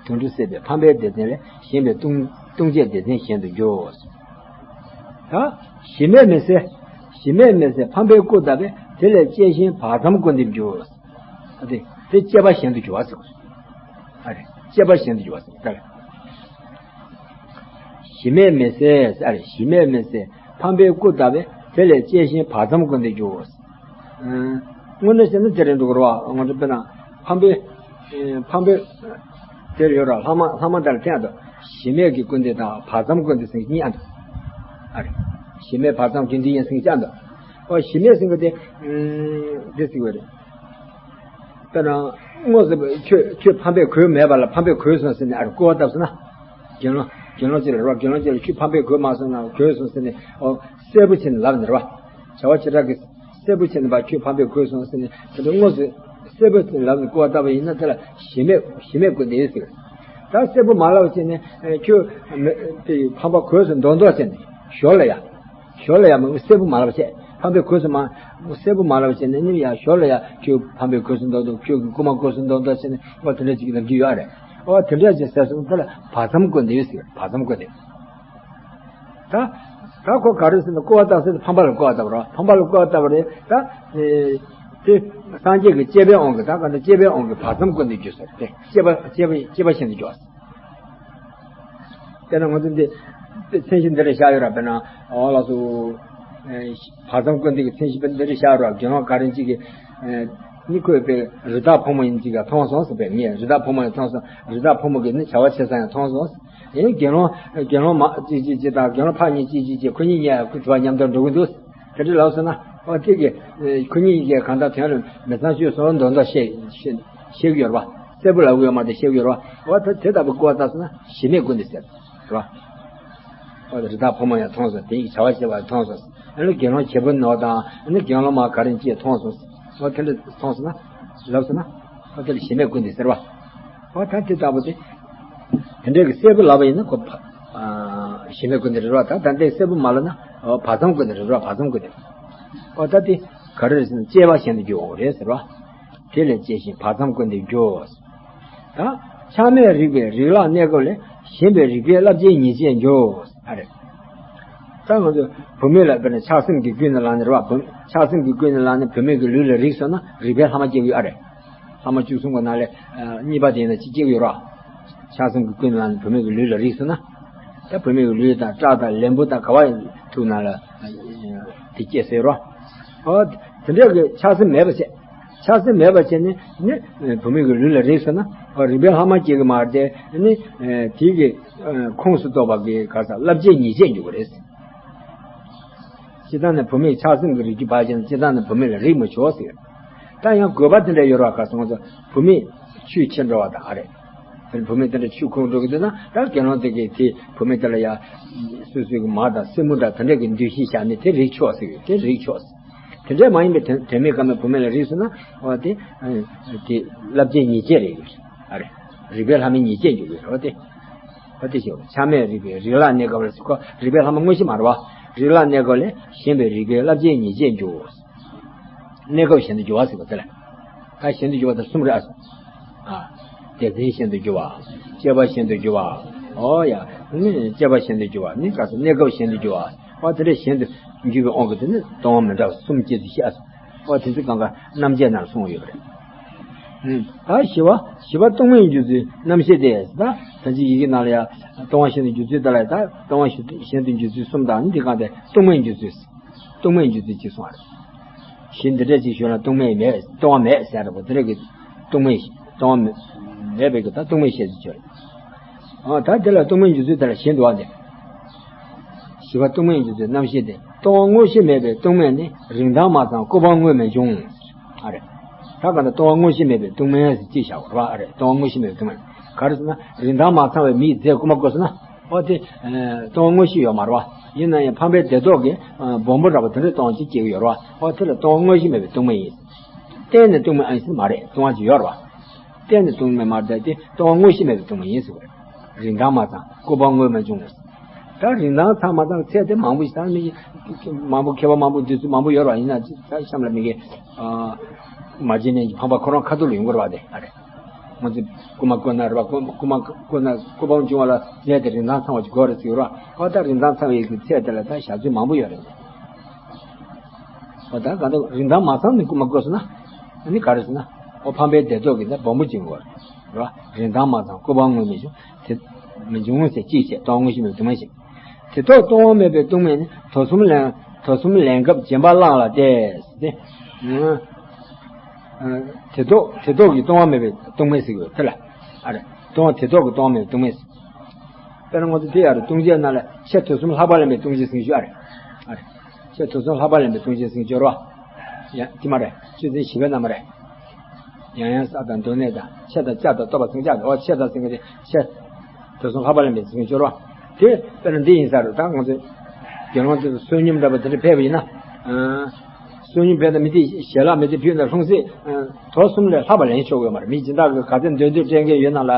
དུད་འགྲོ་བསད་པའི་ཕམ་པའི་སྡེ་ཚན་ལས་གཞན་པའི་ལྟུང་ལྟུང་བྱེད་སྡེ་ཚན་གཞན་དུ་འགྱུར། ད་གཞི་མེད་མི་བསད། གཞི་མེད་མི་བསད་ཕམ་པའི་སྐུ་བཏབ་པས་དེ་ལས་སྐྱེས་ཤིང་བར་མཚམས་ཀུན་ཏུ་འགྱུར། ཨ་དེ་དེ་སྐྱེས་པ་གཞན་དུ་འགྱུར་བ་ཟེར། ཨ་རེ་སྐྱེས་པ་གཞན་དུ་འགྱུར་བ་ཟེར་ལྟར། གཞི་མེད་མི་བསད། ཨ་རེ་གཞི་མེད་མི་བསད་ཕམ་པའི་སྐུ་བཏབ་པས་དེ་ལས་སྐྱེས་ཤིང་བར་མཚམས་ཀུན་ཏུ་འགྱུར། དངོས་གནས་བཤད་ན་དེ་རེད་འགྲོ་གི་རེད་བ། ང་ཚོ་དཔེར་ན་ཕམ་པའི་ཕམ་པའི་དེར་ཡོད་ར་ལྷག་མ་ལྷག་མ་དང་ལ་ཐེན་དུ་གཞི་མེད་ཀྱི་ཀུན་ཏུ་དང་བར་མཚམས་ཀུན་ཏུ་ཟེར་གཉིས་ཨ་འདུག་ཨ་རེ་གཞི་མེད་བར་མཚམས་ཀུན་ཏུ་ཡིན་ཟེར་གཉིས་ཨ་འདུག་ཨོ་གཞི་མེད་ཟེར་གི་དེ་དེ་ཟེར་གི་རེད། དཔེར་ན་དངོས་སུ་ཁྱོད་ཁྱོད་ཕམ་པའི་གོས་མེད་པ་ལ་ཕམ་པའི་གོས་སོང་ཟེར་ནས་ཨར་སྐུར་བ་བཏབ་སོང་ན། དགེ་སློང་དགེ་སློང་གཅིག་ལ་རོགས་དགེ་སློང་གཅིག་ལ་ཁྱོད་ཕམ་པའི་གོས་མ་སོང་ན་གོས་སོང་ཟེར་ནས་ཨོ་གསལ་པོ་བྱས་ནས་ལབ་ནས་རེད་བ། བྱ་བ་བྱེ་བྲག་གི་གསལ་པོ་བྱས་ནས་བ་ཁྱོད་ཕམ་པའི་གོས་སོང་ཟེར་ནས་དེ་འདྲ་དངོས་སུ་གསལ་པོ་བྱས་ནས་ལབ་ནས་སྐུར་བ་བཏབ་པ་ཡིན་ན་དེ་ལ་གཞི་མེད་གཞི་མེད་སྐུར་འདེབས་ཟེར། ད་གསལ་པོ་མ་ལབ་བྱས་ནས་ཁྱོད་ཕམ་པ་གོས་སུ་མདོག་མདོག་བྱས་ནས་ཞོར་ལ་ཡ། ཞོར་ལ་ཡང་གསལ་པོ་མ་ལབ་བྱས། ཕམ་པའི་གོས་སུ་མ། གསལ་པོ་མ་ལབ་བྱས་ནས་ནི་ཡང་ཞོར་ལ་ཡང་ཁྱོད་ཕམ་པའི་གོས་སུ་མདོག་མདོག་ཁྱོད་ཀྱི་རྐུ་མ་གོས་སུ་མདོག་མདོག་བྱས་ནས་ཨོ་དེ་འདྲ་ཅིག་ལབ་རྒྱུ་ཡོད་རེད། ཨོ་དེ་འདྲ་ཅིག་ཟེར་སོང་དེ་ལ་བར་མཚམས་སྐུར་འདེབས་ཟེར་བར་མཚམས་སྐུར་འདེབས། ད། ད་ཁོ་ག་རེ་ཟེར་ན་སྐུར་བ་བཏབ་ཟེར་ན་ཕམ་པ་ལ་སྐུར་བ་བཏབ་རོགས་ཕམ་པ་ལ་སྐུར་བ་བཏབ་རེད་ད། དེ། སངས་རྒྱས་ཀྱི་སྤྱད་པའི་དབང་གིས་ད་ག་འདྲ་སྤྱད་པའི་དབང་གིས་བར་མཚམས་སྐུར་འདེབས་རྒྱུ་ཟེར་ཏེ་སྤྱད་པ་སྤྱད་པ་སྤྱད་པ་བཞིན་དུ་འཇོག་དཔེར་ན་ང་ཚོ་འདི་མཚན་གཞི་འདི་རེ་བཞག་ཡོད་ར། དཔེར་ན་ཨོ་ལགས་སོ། བར་མཚམས་ཀུན་བདེ་གི་མཚན་གཞི་འདི་རེ་བཞག་ཡོད་ར། དགེ་སློང་ག་རེ་གཅིག་གིས་ནི་ཁོས་པའི་རི་དྭགས་ཕོ་མོ་ཡིན་གཅིག་ག་མཐོང་སོང་ཟེར་པས་ངས་རི་དྭགས་ཕོ་མོ་ཡང་མཐོང་སོང་། རི་དྭགས་ཕོ་མོ་གིས་ནི་བྱ་བ་བྱེད་ས་ཡང་མཐོང་སོང་། ཡིན་དགེ་སློང་དགེ་སློང་མ་གཅིག་གཅིག་གཅིག་དང་དགེ་སློང་ཕ་གཉིས་གཅིག་གཅིག་གཅིག་ཁོ་གཉིས་གཉིས་ཁོ་དྲི་བ་མཉམ་དུ་འགྲོ་གི་འདུག་དེ་འདྲ་ལབ་སོང་ན་ཨོ་དེ་གི་ཁོ་གཉིས་ཀྱིས་གང་ལྟར་དོན་ལ་མི་ཚང་ཤོས་སོ་མདོག་མདོག་བཤད་བཤད་བཤད་ཀྱི་ཡོད་རེད་བ། གསལ་པོ་ལབ་ཀྱི་ཡོད་མ་རེད་བཤད་ཀྱི་ཡོད་རེད་བ། ཨོ་ད་དེ་ལྟ་བུ་སྐུར་བ་བཏབ་སོང་ན་གཞི་མེད་སྐུར་འདེབས་ཟེར་རེད་བ། ཨོ་ད་རི་དྭགས་ཕོ་མོ་ཡང་མཐོང་སོང་། དེ་ཡི་བྱ་བ་བྱེད་པ་མཐོང་སོང་། ཨ་ནི་དགེ་སློང་བྱེད་པོ་ནོར་དང་ཨ་ནི་དགེ་སློང་མ་ག་རེ་ཅིག་མཐོང་སོང་། ཨོ་དེ་འདྲ་མཐོང་སོང་ན་ལབ་སོང་ན་ཨོ་དེ་ལ་གཞི་མེད་སྐུར་འདེབས་ཟེར་བ། ཨོ་ད་དེ་ལྟ་བུ་དེ། དེ་འདྲའི་གི་གསལ་པོ་ལབ་པ་ཡིན་ན་ཁོ་བ། ཨ། གཞི་མེད་སྐུར་འདེབས་རེད་བ། ད་ད་འདྲའི་གསལ་པོ་མ་ལབ་ན་ཨོ་བར་མཚམས་སྐུར་འདེབས་རེད་བ། བར་མཚམས་སྐུར་འདེབས། ཨོ་ད་དེ་ག་རེ་རེད་ཟེར་ན་སྤྱད་པ་བཞིན་དུ་འཇོག་རེད་ཟེར་བ། དེ་ལས་སྐྱེས་ཤིང་བར་མཚམས་སྐུར་འདེབས་འཇོག་ད་ཆགས་མེད་རིག་པའི་རིགས་ལ་གནས་སྐབས་ལས་ཞེན་པའི་རིགས་པས་བསླབ་བྱའི་ཉེས་བྱས་འཇོག་ཨ་རེད། ད་ང་ཚོ་བུད་མེད་ལ་དཔེར་ན་ཆགས་སེམས་ཀྱིས་ཀུན་ནས་བསླངས་ནས་རེད་བ། བུད་ཆགས་སེམས་ཀྱིས་ཀུན་ནས་བསླངས་ནས་བུད་མེད་ཀྱི་ལུས་ལ་རེག་སོང་ན་རིག་པའི་ལྷག་མ་སྐྱེ་གི་ཡོད་ཨ་རེད། ལྷག་མ་བཅུ་གསུམ་གྱི་ནང་ལས་གཉིས་པ་དེ་ཡིན་ན་ཅི་སྐྱེ་གི་ཡོད་རེད་བ། ཆགས་སེམས་ཀྱིས་ཀུན་ནས་བསླངས་ནས་བུད་མེད་ཀྱི་ལུས་ལ་རེག་སོང་ན། ད་བུད་མེད་ཀྱི་ལུས་དང་སྐྲ་དང་ལན་བུ་དང་ག་བ་ཐུག་ན་ལ་དེ་སྐྱེ་ཟེར་རོ། ཨོ་དེ་འདྲ་གི་ཆགས་སེམས་མེད་པ་བྱས། ཆགས་སེམས་མེད་པ་བྱས་ནས་ནི་བུད་མེད་ཀྱི་ལུས་ལ་རེག་སོང་ན་ཨོ་རིག་པའི་ལྷག་མ་སྐྱེ་གི་མ་རེད་དེ་ནི་དེ་གི་ཁོངས་སུ་གཏོགས་པ་གི་ག་ས་བསླབ་བྱའི་ཉེས་བྱས་འཇོག་གི་རེད། སྤྱིར་བཏང་ནས་བུད་མེད་ཆགས་སེམས་ཀྱི་རིགས་ཀྱི་བར་ཅན་སྤྱིར་བཏང་ནས་བུད་མེད་ལ་རེག་མི་ཆོག་ཟེར། ད་ཡང་དགོས་པ་དེ་འདྲ་ཡོད་རེད་བ། ག་སོང་ཙང་བུད་མེད་ཆུས་ཁྱེར་འགྲོ་བ་དང་ཨ་རེད། དེར་བུད་མེད་དེ་འདྲ་ཆུས་ཁུར་འགྲོ་གི་འདུག་ན་ད་དགེ་སློང་དེ་གིས་དེ་བུད་མེད་དེ་ལ་ཡ། སོ་སོའི་གི་མ་དང་སེན་མོ་དང་དེ་འདྲ་གི་འདུ་ཤེས་བཞག་ནས་དེ་རེག་ཆོག་ཟེར་གི་དེ་རེག་ཆོག་ཟེར། དེ་འདྲ་མ་ཡིན་པའི་དོན་དོན་མེད་ཀ་མེད་བུད་མེད་ལ་རེག་སོང་ན་འོ་དེ། དེ་བསླབ་བྱའི་ཉེས་བྱས་རེད། ཨ་རེད། རིག་པའི་ལྷག་མའི་ཉེས་བྱས་འཇོག་གི་རེད་དེ། ཨ་དེ་ཞེས་པ་ཆགས་མེད་རིག་པའི་རིགས་ལ་གནས་སྐབས་ལ་ཟེར་ཁོ་རིག་པའི་ལྷག་མ་དངོས་གཞི་མ་རེད་བ། རིགས་ལ་གནས་སྐབས་ལས་ཞེན་པའི་རིགས་པས་བསླབ་བྱའི་ཉེས་བྱས་འཇོག་གནས་སྐབས་གཞན་དུ་འགྱུར་བ་ཟེར་བ་དེ་ལ། ད་གཞན་དུ་འགྱུར་བ་དང་གསུམ་རེད་ཨ། ཨ། དེ་འཛིན་གཞན་དུ་འགྱུར་བ། སྤྱད་པ་གཞན་དུ་འགྱུར་བ། ཨོ་ཡ། ནི་སྤྱད་པ་གཞན་དུ་འགྱུར་བ་ནི་ག་ས་གནས་སྐབས་གཞན་དུ་འགྱུར་བ། ཨོ་དེ་འདྲ་གཞན་དུ་འགྱུར་བའི་དབང་གིས་དེ་ནི་ལྟུང་བ་མི་འདྲ་བ་གསུམ་སྐྱེ་ཚུལ་བཤད་ཨ། ཨོ་དེ་ཚོ་གང་ག་རྣམ་འབྱེད་ནང་གསུངས་ཡོད་པ་རེད། ད་བཞི་པ་བཞི་པ་ལྟུང་བའི་འགྱུར་ཚུལ་རྣམ་བཤད་དེ་ད་ད་ཅི་ཡི་གེ་ནང་ལ་ཡ་ལྟུང་བ་གཞན་དུ་འགྱུར་ཚུལ་ད་ལ་ཡ་ད་ལྟུང་བ་གཞན་དུ་འགྱུར་ཚུལ་གསུམ་དང་ནི་འདི་གང་དེ་ལྟུང་བའི་འགྱུར་ཚུལ། ལྟུང་བའི་འགྱུར་ཚུལ་གཅིག་གསུངས་པ་རེད། གཞི་འདི་འདྲ་ཅིག་ཞུས་ན་ལྟུང་བའི་མེད་ལྟུང་བ་མེད་ཟེར་རེད་པ་དེ་འདྲ་གི་ལྟུང་བའི་ལྟུང་བ་མེད་པའི་གི་ད་ལྟུང་བའི་བཤད་ཚུལ་ཅིག་རེད། ཨ་ད་དེ་ལ་ལྟུང་བའི་འགྱུར་ཚུལ་དེ་ལ་གཞན་དུ་བ་དེ། བཞི་པ་ལྟུང་བའི་འགྱུར་ཚུལ་རྣམ་བཤད་དེ་ལྟུང་བ་དངོས་གཞི་མེད་པའི་ལྟུང་བས་ནི་རིན་ཐང་མ་ཚང་སྐུ་འབངས་དངོས་མི་འབྱུང་། ཨ་རེད། ད་ག་ད་ལྟུང་བ་དངོས་གཞི་མེད་པའི་ལྟུང་བས་ཟེར་ཅིག་བཞག་པ་རེད་པ། ཨ་རེད་ལྟུང་བ་དངོས་གཞི་མེད་པའི་ལྟུང་བས་ག་རེ་ཟེར་ན་རིན་ཐང་མ་ཚང་བའི་མིའི་རྫས་རྐུ་མ་རྐུ་སོང་ན། ཨོ་དེ། ལྟུང་བ་དངོས་གཞི་ཡོད་མ་རེད་པ། ཡིན་ན་ཡང་ཕམ་པའི་སྡེ་ཐོག་གི་སྦོམ་པོ་འདྲ་པོ་དེ་འདྲའི་ལྟུང་བ་ཅིག་སྐྱེ་གི་ཡོད་རེད་པ། ཨོ་དེ་ལ་ལྟུང་བ་དངོས་གཞི་མེད་པའི་ལྟུང་བ་ཡིན། གཏན་ནས་ལྟུང་བ་ཨེ་ཡིན་མ་རེད། ལྟུང་བ་ཅིག་ཡོད་རེད་པ། གཏན་ནས་ལྟུང་བ་མ་རེད་དེ་ལྟུང་བ་དངོས་གཞི་མེད་པའི་ལྟུང་བ་ཡིན་ཟེར་བ་རེད། རིན་ཐང་མ་ཚང་སྐུ་འབངས་དངོས་མི་འབྱུང་ངོ་། ད་རིན་ཐང་ཚང་མ་ཚང་ཚད་དེ་མང་པོ་ཞིག་ད་མི་མང་པོ་མཁས་པ་མང་པོ་འདི་ཚོ་མང་པོ་ཡོད་རེད་པ། ཡིན་ན་ད་གཤམ་ལ་མི་དགེ། མ་བྱིན་ནས་ཕམ་པ་ཁོ་རང་ཁ་ཐུག་ལ་ཡོང་གི་རེད་པ་དེ་ཨ་རེད། ང་ཚོས་རྐུ་མ་རྐུ་ན་རེད་པ། རྐུ་རྐུ་མ་རྐུ་ན་སྐུ་འབངས་འབྱུང་བ་ལ་ལས་དེ་རིན་ཐང་ཚང་བ་ཅིག་དགོས་རེད་ཟེར་བ། ཨོ་ད་རིན་ཐང་ཚང་བའི་གི་ཚད་དེ་ལ་ད་བྱ་ཚུལ་མང་པོ་ཡོད་རེད། ཨོ་ད་ག་འདྲ་རིན་ཐང་མ་ཚང་ནས་རྐུ་མ་རྐུ་སོང་ན་ཨ་ནི་ག་རེ་ཟེར་ན་ཨོ་ཕམ་པའི་སྡེ་ཐོག་གི་ད་སྦོམ་པོ་ཅིག་དགོས་རེད་པ། རིན་ཐང་མ་ཚང་སྐུ་འབངས་དངོས་མི་འབྱུང་དེ་མི་འབྱུང་ཟེར་ཅིག་བྱས་ལྟུང་བ་དངོས་གཞི་མེད་པའི་ལྟུང་བ་ཞིག་དེ་ཐོག་ལྟུང་བ་མེད་པའི་ལྟུང་བས་ནི་དོ་གསུམ་ལེན་དོ་གསུམ་ལེན་སྐབས་བྱིན་པ་བླངས་ལ་སྟེ། དེ། དེ་ཐོག་དེ་ཐོག་གི་ལྟུང་བ་མེད་པའི་ལྟུང་བས་ཟེར་གི་ཡོད་དེ་ལ། ཨ་རེ། ལྟུང་བ་དེ་ཐོག་གི་ལྟུང་བ་མེད་པའི་ལྟུང་བས་ཟེར། དཔེར་ན་ང་ཚོ་དེ་ཡ་རེ་ལྟུང་བྱེད་ནང་ལ་ཆེས་དོ་གསུམ་ལྷག་པ་ལེན་པའི་ལྟུང་བྱེད་ཟེར་གི་ཡོད་ཨ་རེ། ཨ་རེ། ཆེས་དོ་གསུམ་ལྷག་པ་ལེན་པའི་ལྟུང་བྱེད་ཟེར་གི་ཡོད་རེད་པ། ཡ་དེ་མ་རེད། ཆོས་ཚན་བཞི་པའི་ནང་མ་རེད། ཡང་ཡང་ས་དང་སྡོད་གནས་དང་ཆེ་དང་བཅའ་དང་སྟོབས་པ་ཚིག་བཅད་དང་འོ་ཆེ་དང་ཟེར་མཁན་དེ་ཆེ། དུས་གསུམ་ལྷག་པ་ལེན་པའི་ཚིག་སྦྱོར་བ། དེ་དཔེར་ན་འདི་ཡིན་ས་རུ་ད་ང་ཚོས་དགེ་སློང་དེ་ཚོ་བསོད་སྙོམས་འདྲ་པོ་དེ་འདྲ་ཕེབས་པ་ཡིན་ན། བསོད་སྙོམས་ཕེབས་ན་མི་དེ་ཞལ་ལག་མི་དེ་ཕུལ་ན་ལྷུང་བཟེད་དོ་གསུམ་ལས་ལྷག་པ་ལེན་ཆོག་གི་ཡོད་མ་རེད། མི་སྦྱིན་བདག་གི་ག་ཚད་འདོད་འདོད་སྤྲད་མཁན་ཡོད་ན་ལ་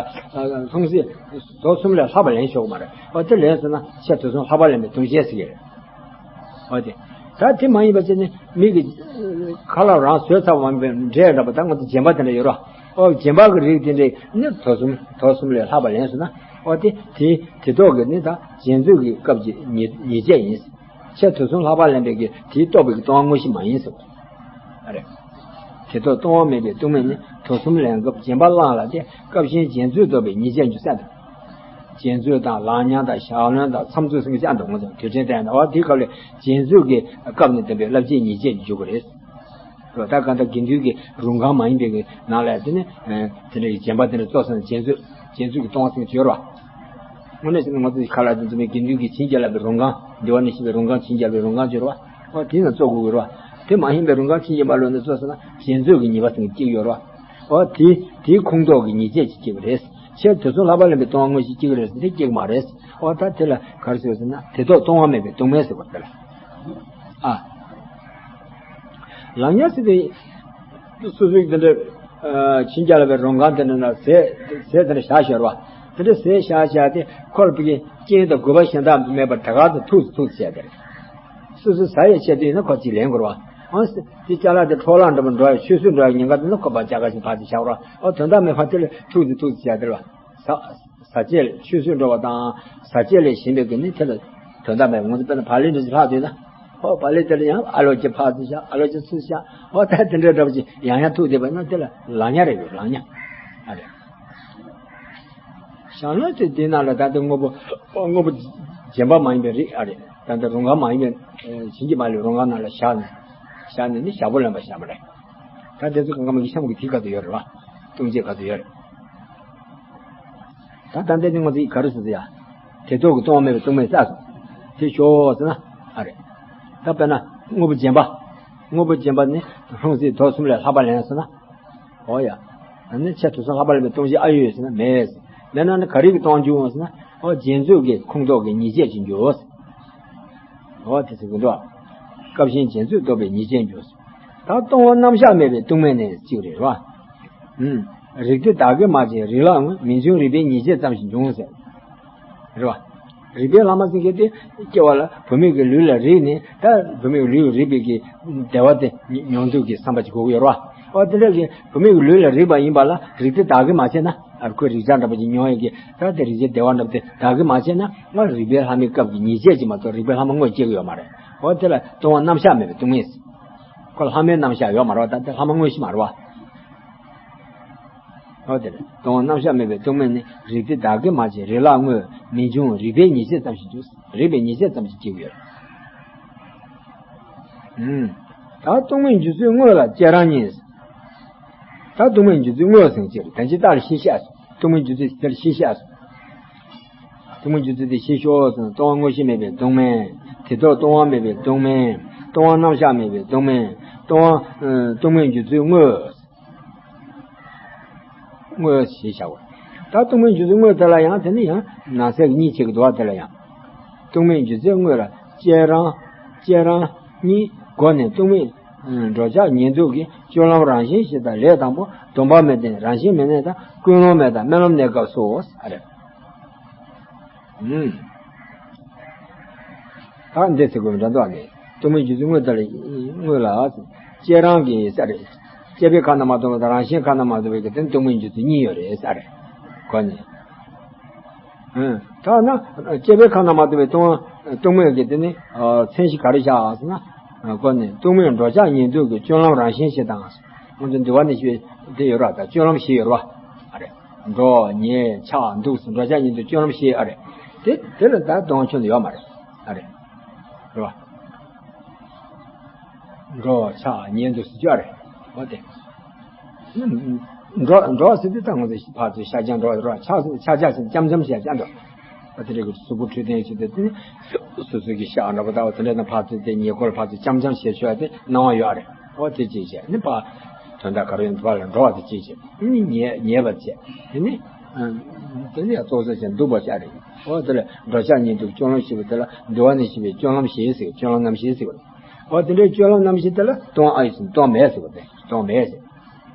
ལྷུང་བཟེད་དོ་གསུམ་ལས་ལྷག་པ་ལེན་ཆོག་གི་མ་རེད། འོ་དེ་ལེན་སོང་ན་ཆེ་དུས་གསུམ་ལྷག་པ་ལེན་པའི་ལྟུང་བྱེད་ཟེར་གྱི་རེད། འོ་དེ། ད་དེ་མ་ཡིན་པ་བྱས་ནས་མི་གི་ཁ་ལག་རང་བཟོས་ཚར་བ་མིན་པའི་འབྲས་འདྲ་པོ་ད་ང་ཚོ་རྗེན་པ་དེ་འདྲ་ཡོད་རོ། ཨོ་རྗེན་པ་གི་རིགས་དེ་འདྲས་ནི་དོ་གསུམ་དོ་གསུམ་ལས་ལྷག་པ་ལེན་སོང་ན་ཨོ་དེ་དེ་དེ་ཐོག་གི་ནི་ད་རྗེས་འཛུད་ཀྱི་སྐབས་ཀྱི་ཉེས་ཉེས་བྱས་ཡིན། ཆེ་དུས་གསུམ་ལྷག་པ་ལེན་པའི་གི་དེའི་རྟོགས་པའི་གི་ལྟུང་བ་དངོས་གཞི་མ་ཡིན་ཟེར་བ་རེད། དེ་ཐོག་ལྟུང་བ་མེད་པའི་ལྟུང་མེད་ནི་དོ་གསུམ་ལེན་སྐབས་རྗེན་པ་བླངས་ལ་དེ་སྐབས་གཞན་རྗེས་འཛུད་རྟོགས་པའི་ཉེས་བྱས་འཇུག་ས་དང་། རྗེས་འཛུད་དང་ལག་ཉར་དང་ཞལ་ལོན་དང་མཚམས་འཛུད་ཟེར་གྱི་ཅང་དུ་ངོ་ཚ་དུས་དྲན་བསྟན་ད་བ་དེའི་སྐབས་ལས་རྗེས་འཛུད་ཀྱི་སྐབས་ནས་བསྟན་པའི་བསླབ་བྱའི་ཉེས་བྱས་འཇུག་གི་རེད། ད་ག་འདྲ་དགེ་འདུན་གྱི་རུང་ཁང་མ་ཡིན་པའི་གི་ནང་ལ་དེ་ནི་དེ་འདྲའི་རྗེན་པ་དེ་འདྲ་གཙོ་ས་ནས་རྗེས་འཛུད་རྗེས་འཛུད་ཀྱི་ལྟུང་བ་ཟེར་གྱི་ཡོད་རེད་བ། དངོས་གནས་བྱས་ན་ང་ཚོ་ཁ་ལག་དེ་ཚོ་ནི་དགེ་འདུན་གྱི་བྱིན་གྱིས་བརླབས་པའི་རུང་ཁང་འདི་བ་ནས་ཤེས་པའི་རུང་ཁང་བྱིན་གྱིས་བརླབས་པའི་རུང་ཁང་ཅིག་རེད་བ། ཨོ་དེ་ན་གཙོ་དགོས་ཀྱི་རེད་བ། དེ་མ་ཡིན་པའི་རུང་ཁང་བྱིན་གྱིས་མ་བརླབས་ནས་གཙོ་ས་ན་རྗེས་འཛུད་ཀྱི་ཉེས་པ་ཟེར་གྱི་གཅིག་ཡོད་རེད་བ། ཨོ་དེ་དེའི་ཁུངས་གཏོགས་ཀྱི་ཉེས་བྱས་ཅིག་སྐྱེ་བ་རེད། ཆེ་དུས་གསུམ་ལྷག་པ་ལེན་པའི་ལྟུང་བ་དངོས་གཞི་གཅིག་རེད་ཟེར་དེ་གཅིག་མ་རེད། ཨོ་ད་དེ་ལ་ག་རེ་ཟེར་ཟེར་ན་དེ་ཐོག་ལྟུང་བ་མེད་པའི་ལྟུང་མེད་ཟེར་བ་དེ་ལ། ཨ། ལག་ཉར་ཟེར་དེ། སོ་སོའི་དེ་འདྲ། བྱིན་གྱིས་བརླབས་པའི་རུང་ཁང་དེ་འདྲ་ན་ཟས་ཟས་དེ་འདྲ་བཞག་ཤོར་བ། དེ་འདྲ་ཟས་བཞག་བཞག་དེ་ཁོར་ཕ་གི་རྐྱེན་དང་དགོས་པ་གཞན་དག་མེད་པར་དེ་ག་ཚོད་ཐུག་ཐུག་བྱས་ཏེ། སོ་སོའི་ཟ་ཡས་ཆེད་དུ་ཡིན་ན་ཁོ་གཅིག་ལེན་དགོས་རེད་བ། ཨང་། དེ་ཅ་ལག་དེ་འཕྲོ་བརླག་འགྲོ་བ་འགྲོ་ཡ་ཆུད་ཟོས་འགྲོ་ཡ་ཉེན་ཁ་དེ་ན་ཁོ་པ་ཅ་ག་ཞིག་ཕར་དེ་བཞག་རོགས། ཨོ་དོན་དག་མེད་པ་དེ་ལ་ཐུག་དེ་ཐུག་དེ་བྱས་དེ་ལ། ཟ་ཟ་བཅས་ཆུད་ཟོས་འགྲོ་བ་དང་ཟ་བཅས་ལས་གཞན་པའི་གི་ནི་དེ་ལ་དོན་དག་མེད་པ་ང་ཚོ་དཔེར་ན་བག་ལེབ་འདྲ་ཞིག་ལྷག་དུས་ན། ཨོ་བག་ལེབ་དེ་ལ་ཡང་ཨ་ལོ་ཅིག་ཕར་དེ་བཞག་ཨ་ལོ་ཅིག་ཚུར་བཞག་ཨོ་ད་དེ་འདྲའི་འདྲ་པོ་ཅིག་ཡང་ཡང་ཐུག་བསྡད་པ་ན་དེ་ལ་ལག་ཉ་རེད་ཡོད་ལག་ཉ་ཨ་རེད། ཞང་ལོ་དེ་དེ་ནང་ལ་ད་ལྟ་དངོས་པོ་དངོས་པོ་རྗེན་པ་མ་ཡིན་པའི་རིགས་ཨ་རེད། ད་ལྟ་རུང་ཁང་མ་ཡིན་པའི་བྱིན་གྱིས་མ་བརླབས་རུང་ཁང་ནང་ལ་བཞག་ནས་བཞག་ནས་ནི་ཞག་པོ་ལོན་པ་བཞག་མ་རེད། ད་དེ་ཚོ་གང་ག་མ་གི་ཤམ་གི་དེ་ག་དུ་ཡོད་རེད་བ། ལྟུང་བྱེད་ག་དུ་ཡོད་རེད། ད་ད་ལྟ་ནི་ང་ཚོ་ཡི་ག་རེ་ཟེར་ཟེར་ཡ། དེ་ཐོག་གི་ལྟུང་བ་མེད་པའི་ལྟུང་མེད་བསགས་སོ། དེ་ཤོག་ཟེར་ན་ཨ་རེད། ད་དཔེར་ན་དངོས་པོ་རྗེན་པ། དངོས་པོ་རྗེན་པ་ནི་ལྷུང་བཟེད་དོ་གསུམ་ལས་ལྷག་པ་ལེན་ཟེར་ན། ཨོ་ཡ། ཨ་ནི་ཆེ་དུས་གསུམ་ལྷག་པ་ལེན་པའི་ལྟུང་བྱེད་ཨ་ཡོད་ཟེར་ན་མེད་ཟེར། མེད་ན་ནི་ག་རེ་གི་ལྟུང་བ་འཇུག་འོང་ཟེར་ན། ཨོ་རྗེས་འཛུད་ཀྱི་ཁུངས་གཏོགས་ཀྱི་ཉེས་བྱས་ཀྱི་འཇུག་ཟེར། ཨོ་དེ་ཟེར་གི་འདུག་སྐབས་གཞན་རྗེས་འཛུད་རྟོགས་པའི་ཉེས་བྱས་འཇུག་ཟེར། ད་ལྟུང་བ་རྣམ་གཞག་མེད་པའི་ལྟུང་མེད་ནི་གཅིག་རེད་བ། ཨུམ། རིགས་དེ་དག་གིས་མ་བྱས་རིགས་ལ་དངོས། མིང་བྱུང་རིགས་པའི་ཉེས་བྱས་ཙམ་ཞིག་འབྱུང་ཟེར། རེད་བ། རིགས་པའི་ལྷག་མ་ཟེར་མཁན་དེ་སྐྱེ་བ་ལ་བུད་མེད་ཀྱི་ལུས་ལ་རེག་ནས་ད་བུད་མེད་ཀྱི་ལུས་རེག་པའི་གི་བདེ་བ་དེ་མྱོང་འདོད་ཀྱི་བསམ་པ་ཅིག་དགོས་ཀྱི་ཡོད་རེད་བ། ཨོ་དེ་འདྲ་གི་བུད་མེད་ཀྱི་ལུས་ལ་རེག་པ་ཡིན་པ་ལ་རིགས་དེ་དག་གིས་མ་བྱས་ན་ཨ་ཁོས་རེག་བྱ་འདྲ་པོ་ཅིག་མྱོང་ཡོད་ཀྱི་ད་དེ་རེག་བྱའི་བདེ་བ་འདྲ་པོ་དེ་དག་གིས་མ་བྱས་ན་ང་རིགས་པའི་ལྷག་མའི་སྐབས་ཀྱི་ཉེས་བྱས་ཅིག་མ་གཏོགས་རིགས་པའི་ལྷག་མ་དངོས་སྐྱེ་གི་ཡོད་མ་རེད། ཨོ་དེ་ལ་ལྟུང་བ་རྣམ་གཞག་མེད་པའི་ལྟུང་མེད་ཟེར། ཁོ་ལྷག་མའི་རྣམ་གཞག་ཡོད་མ་རེད་བ། ད་དེ་ལྷག་མ་དངོས་གཞི་མ་རེད་བ། འོ་དེ་རེད། ལྟུང་བ་རྣམ་གཞག་མེད་པའི་ལྟུང་མེད་ནི། རིགས་དེ་དག་གིས་མ་བྱས་རིགས་ལ་དངོས། མིང་བྱུང་རིགས་པའི་ཉེས་བྱས་ཙམ་ཞིག་འཇུག་རིགས་པའི་ཉེས་བྱས་ཙམ་ཞིག་སྐྱེ་གི་ཡོད། ཨུམ། ད་ལྟུང་མེད་འཇུག་ཚུལ་དངོས་ལ་བཅས་རང་གཉིས། ད་ལྟུང་མེད་འཇུག་ཚུལ་དངོས་ཟེར་གྱི་རེད། ད་ཅི་ལྟར་ཤེས་བྱ། ལྟུང་མེད་འཇུག་ཚུལ་དེར་ཤེས་བྱ། ལྟུང་མེད་འཇུག་ཚུལ་དེ་ཤེས་ཤོག་ཟེར་ན། ལྟུང་བ་དངོས་གཞི་མེད་པའི་ལྟུང་མེད། དེ་ཐོག་ལྟུང་བ་མེད་པའི་ལྟུང་མེད། ལྟུང་བ་རྣམ་གཞག་མེད་པའི་ལྟུང་མེད། ལྟུང་བ། ལྟུང་མེད་འཇུག་ཚུལ་དངོས། དངོས་ཞེས་བྱ་བ། ད་ལྟུང་མེད་འཇུག་ཚུལ་དངོས་དེ་ལ་ཡང་དེ་ནི་ཡང་ནང་གསེས་གཉིས་བྱེད་ཀྱི་འདུག་བ། དེ་ལ་ཡང་། ལྟུང་མེད་འཇུག་ཚུལ་དངོས་ལ་བཅས་རང་། བཅས་རང་གཉིས་སྒོ་ནས་ལྟུང་མེད་འགྲོ་འཆག་ཉལ་འདུག་གི་སྤྱོད་ལམ་རང་བཞིན་ཞེས་དང་། ལས་དང་པོ་སྡོམ་པ་མེད་དང་རང་བཞིན་མེད་གནས་དང་ཀུན་སློང་མེད་དང་སྨོན་ལམ་གནས་སྐབས་སུ་ཨ་རེད། ཨུམ། ད་འདི་ཟེར་དགོས་མི་འདྲ་འདུག་ཨ་ནི། ལྟུང་མེད་འཇུག་ཚུལ་དངོས་དེ་ལ་དངོས་ལ། བཅས་རང་གི་ས་རེད། བཅས་པའི་ཁ་ན་མ་ཐོ་བ་དང་རང་བཞིན་ཁ་ན་མ་ཐོ་བའི་གི་དེ་ལྟུང་མེད་འཇུག་ཚུལ་གཉིས་ཡོད་རེད་ས་རེད། གོ་ནི། ཨུམ། ཐ་ན་བཅས་པའི་ཁ་ན་མ་ཐོ་བའི་ལྟུང་ལྟུང་མེད་ཀྱི་དེ་ནི་མཚན་གཞི་ག་རེ་བཞག་ཟེར་ན། གོ་ནི་ལྟུང་མེད་འགྲོ་འཆག་ཉལ་འདུག་གི་སྤྱོད་ལམ་རང་བཞིན་ཞེས་དང་། ང་ཚོ་འདུལ་བ་ནས་ཞུས་དེ་ཡོད་ར། ད་སྤྱོད་ལམ་བཞི་ཡོད་ར། ཨ་རེད། འགྲོ་ཉལ་འཆག་འདུག་ཟེར་འགྲོ་འཆག་ཉལ་འདུག་སྤྱོད་ལམ་བཞི་ཨ་རེད། དེ་དེ་ལ་ད་ལྟུང་བ་ཁྱོན་ནས་ཡོད་མ་རེད། ཨ་རེད། རེད་བ། འགྲོ་འཆག་ཉལ་འདུག་ཟེར་རྒྱུ་ཨ་རེད། འོ་དེ། འགྲོ་འགྲོ་ཟེར་དུས་ད་ང་ཚོ་ཕར་ཚུར་ཤར་རྒྱག་འགྲོ་རེད་བ། འཆག་ཟེར་འཆག་འཆག་ཟེར་འཆམ་འཆམ་བྱས་རྒྱག་འགྲོ། འོ་དེ་འདྲ་གི་གཟུགས་པོ་འཕྲོད་བསྟེན་བྱེད་དུས་དེ་ནི་སོ་སོ་གི་ཤག་འདྲ་པོ་ད་འོ་དེ་འདྲ་དང་ཕར་ཚུར་དེ་ཉེ་འཁོར་ཕར་ཚུར་འཆམ་འཆམ་བྱས་ཆོག་ཡ་དེ་སྣང་བ་ཡོད་ཨ་རེད། འོ་དེ་ཅིག་བྱས་ནི་ཕར། དོན་དག་ག་རེ་ཡིན་པ་ལ་འགྲོ་བ་དེ་གཅིག་བྱས། ཨ་ནི་ཉེ་ཉེ་བར་བྱས། དེ་ནི་ཨ་དེ་ནི་ཡང་ཙོག་ཙོག་བྱས་འདུག་པ་ཤ་རེད། འོ་དེ་ལ་འགྲོ་འཆག་ཉལ་འདུག་སྤྱོད་ལམ་ཞེས་པ་དེ་ལ་འདུལ་བ་ནས་བཤད་པའི་སྤྱོད་ལམ་བཞི་ཟེར། སྤྱོད་ལམ་རྣམ་བཞི་ཟེར་བ་རེད། འོ་དེ་འདྲའི་སྤྱོད་ལམ་རྣམ་བཞི་དེ་ལ་ལྟུང་བ་ཨ་ཡོད་ཟེར། ལྟུང་བ་མེད་ཟེར་བ་རེད། ལྟུང་བ་མེད་ཟེར།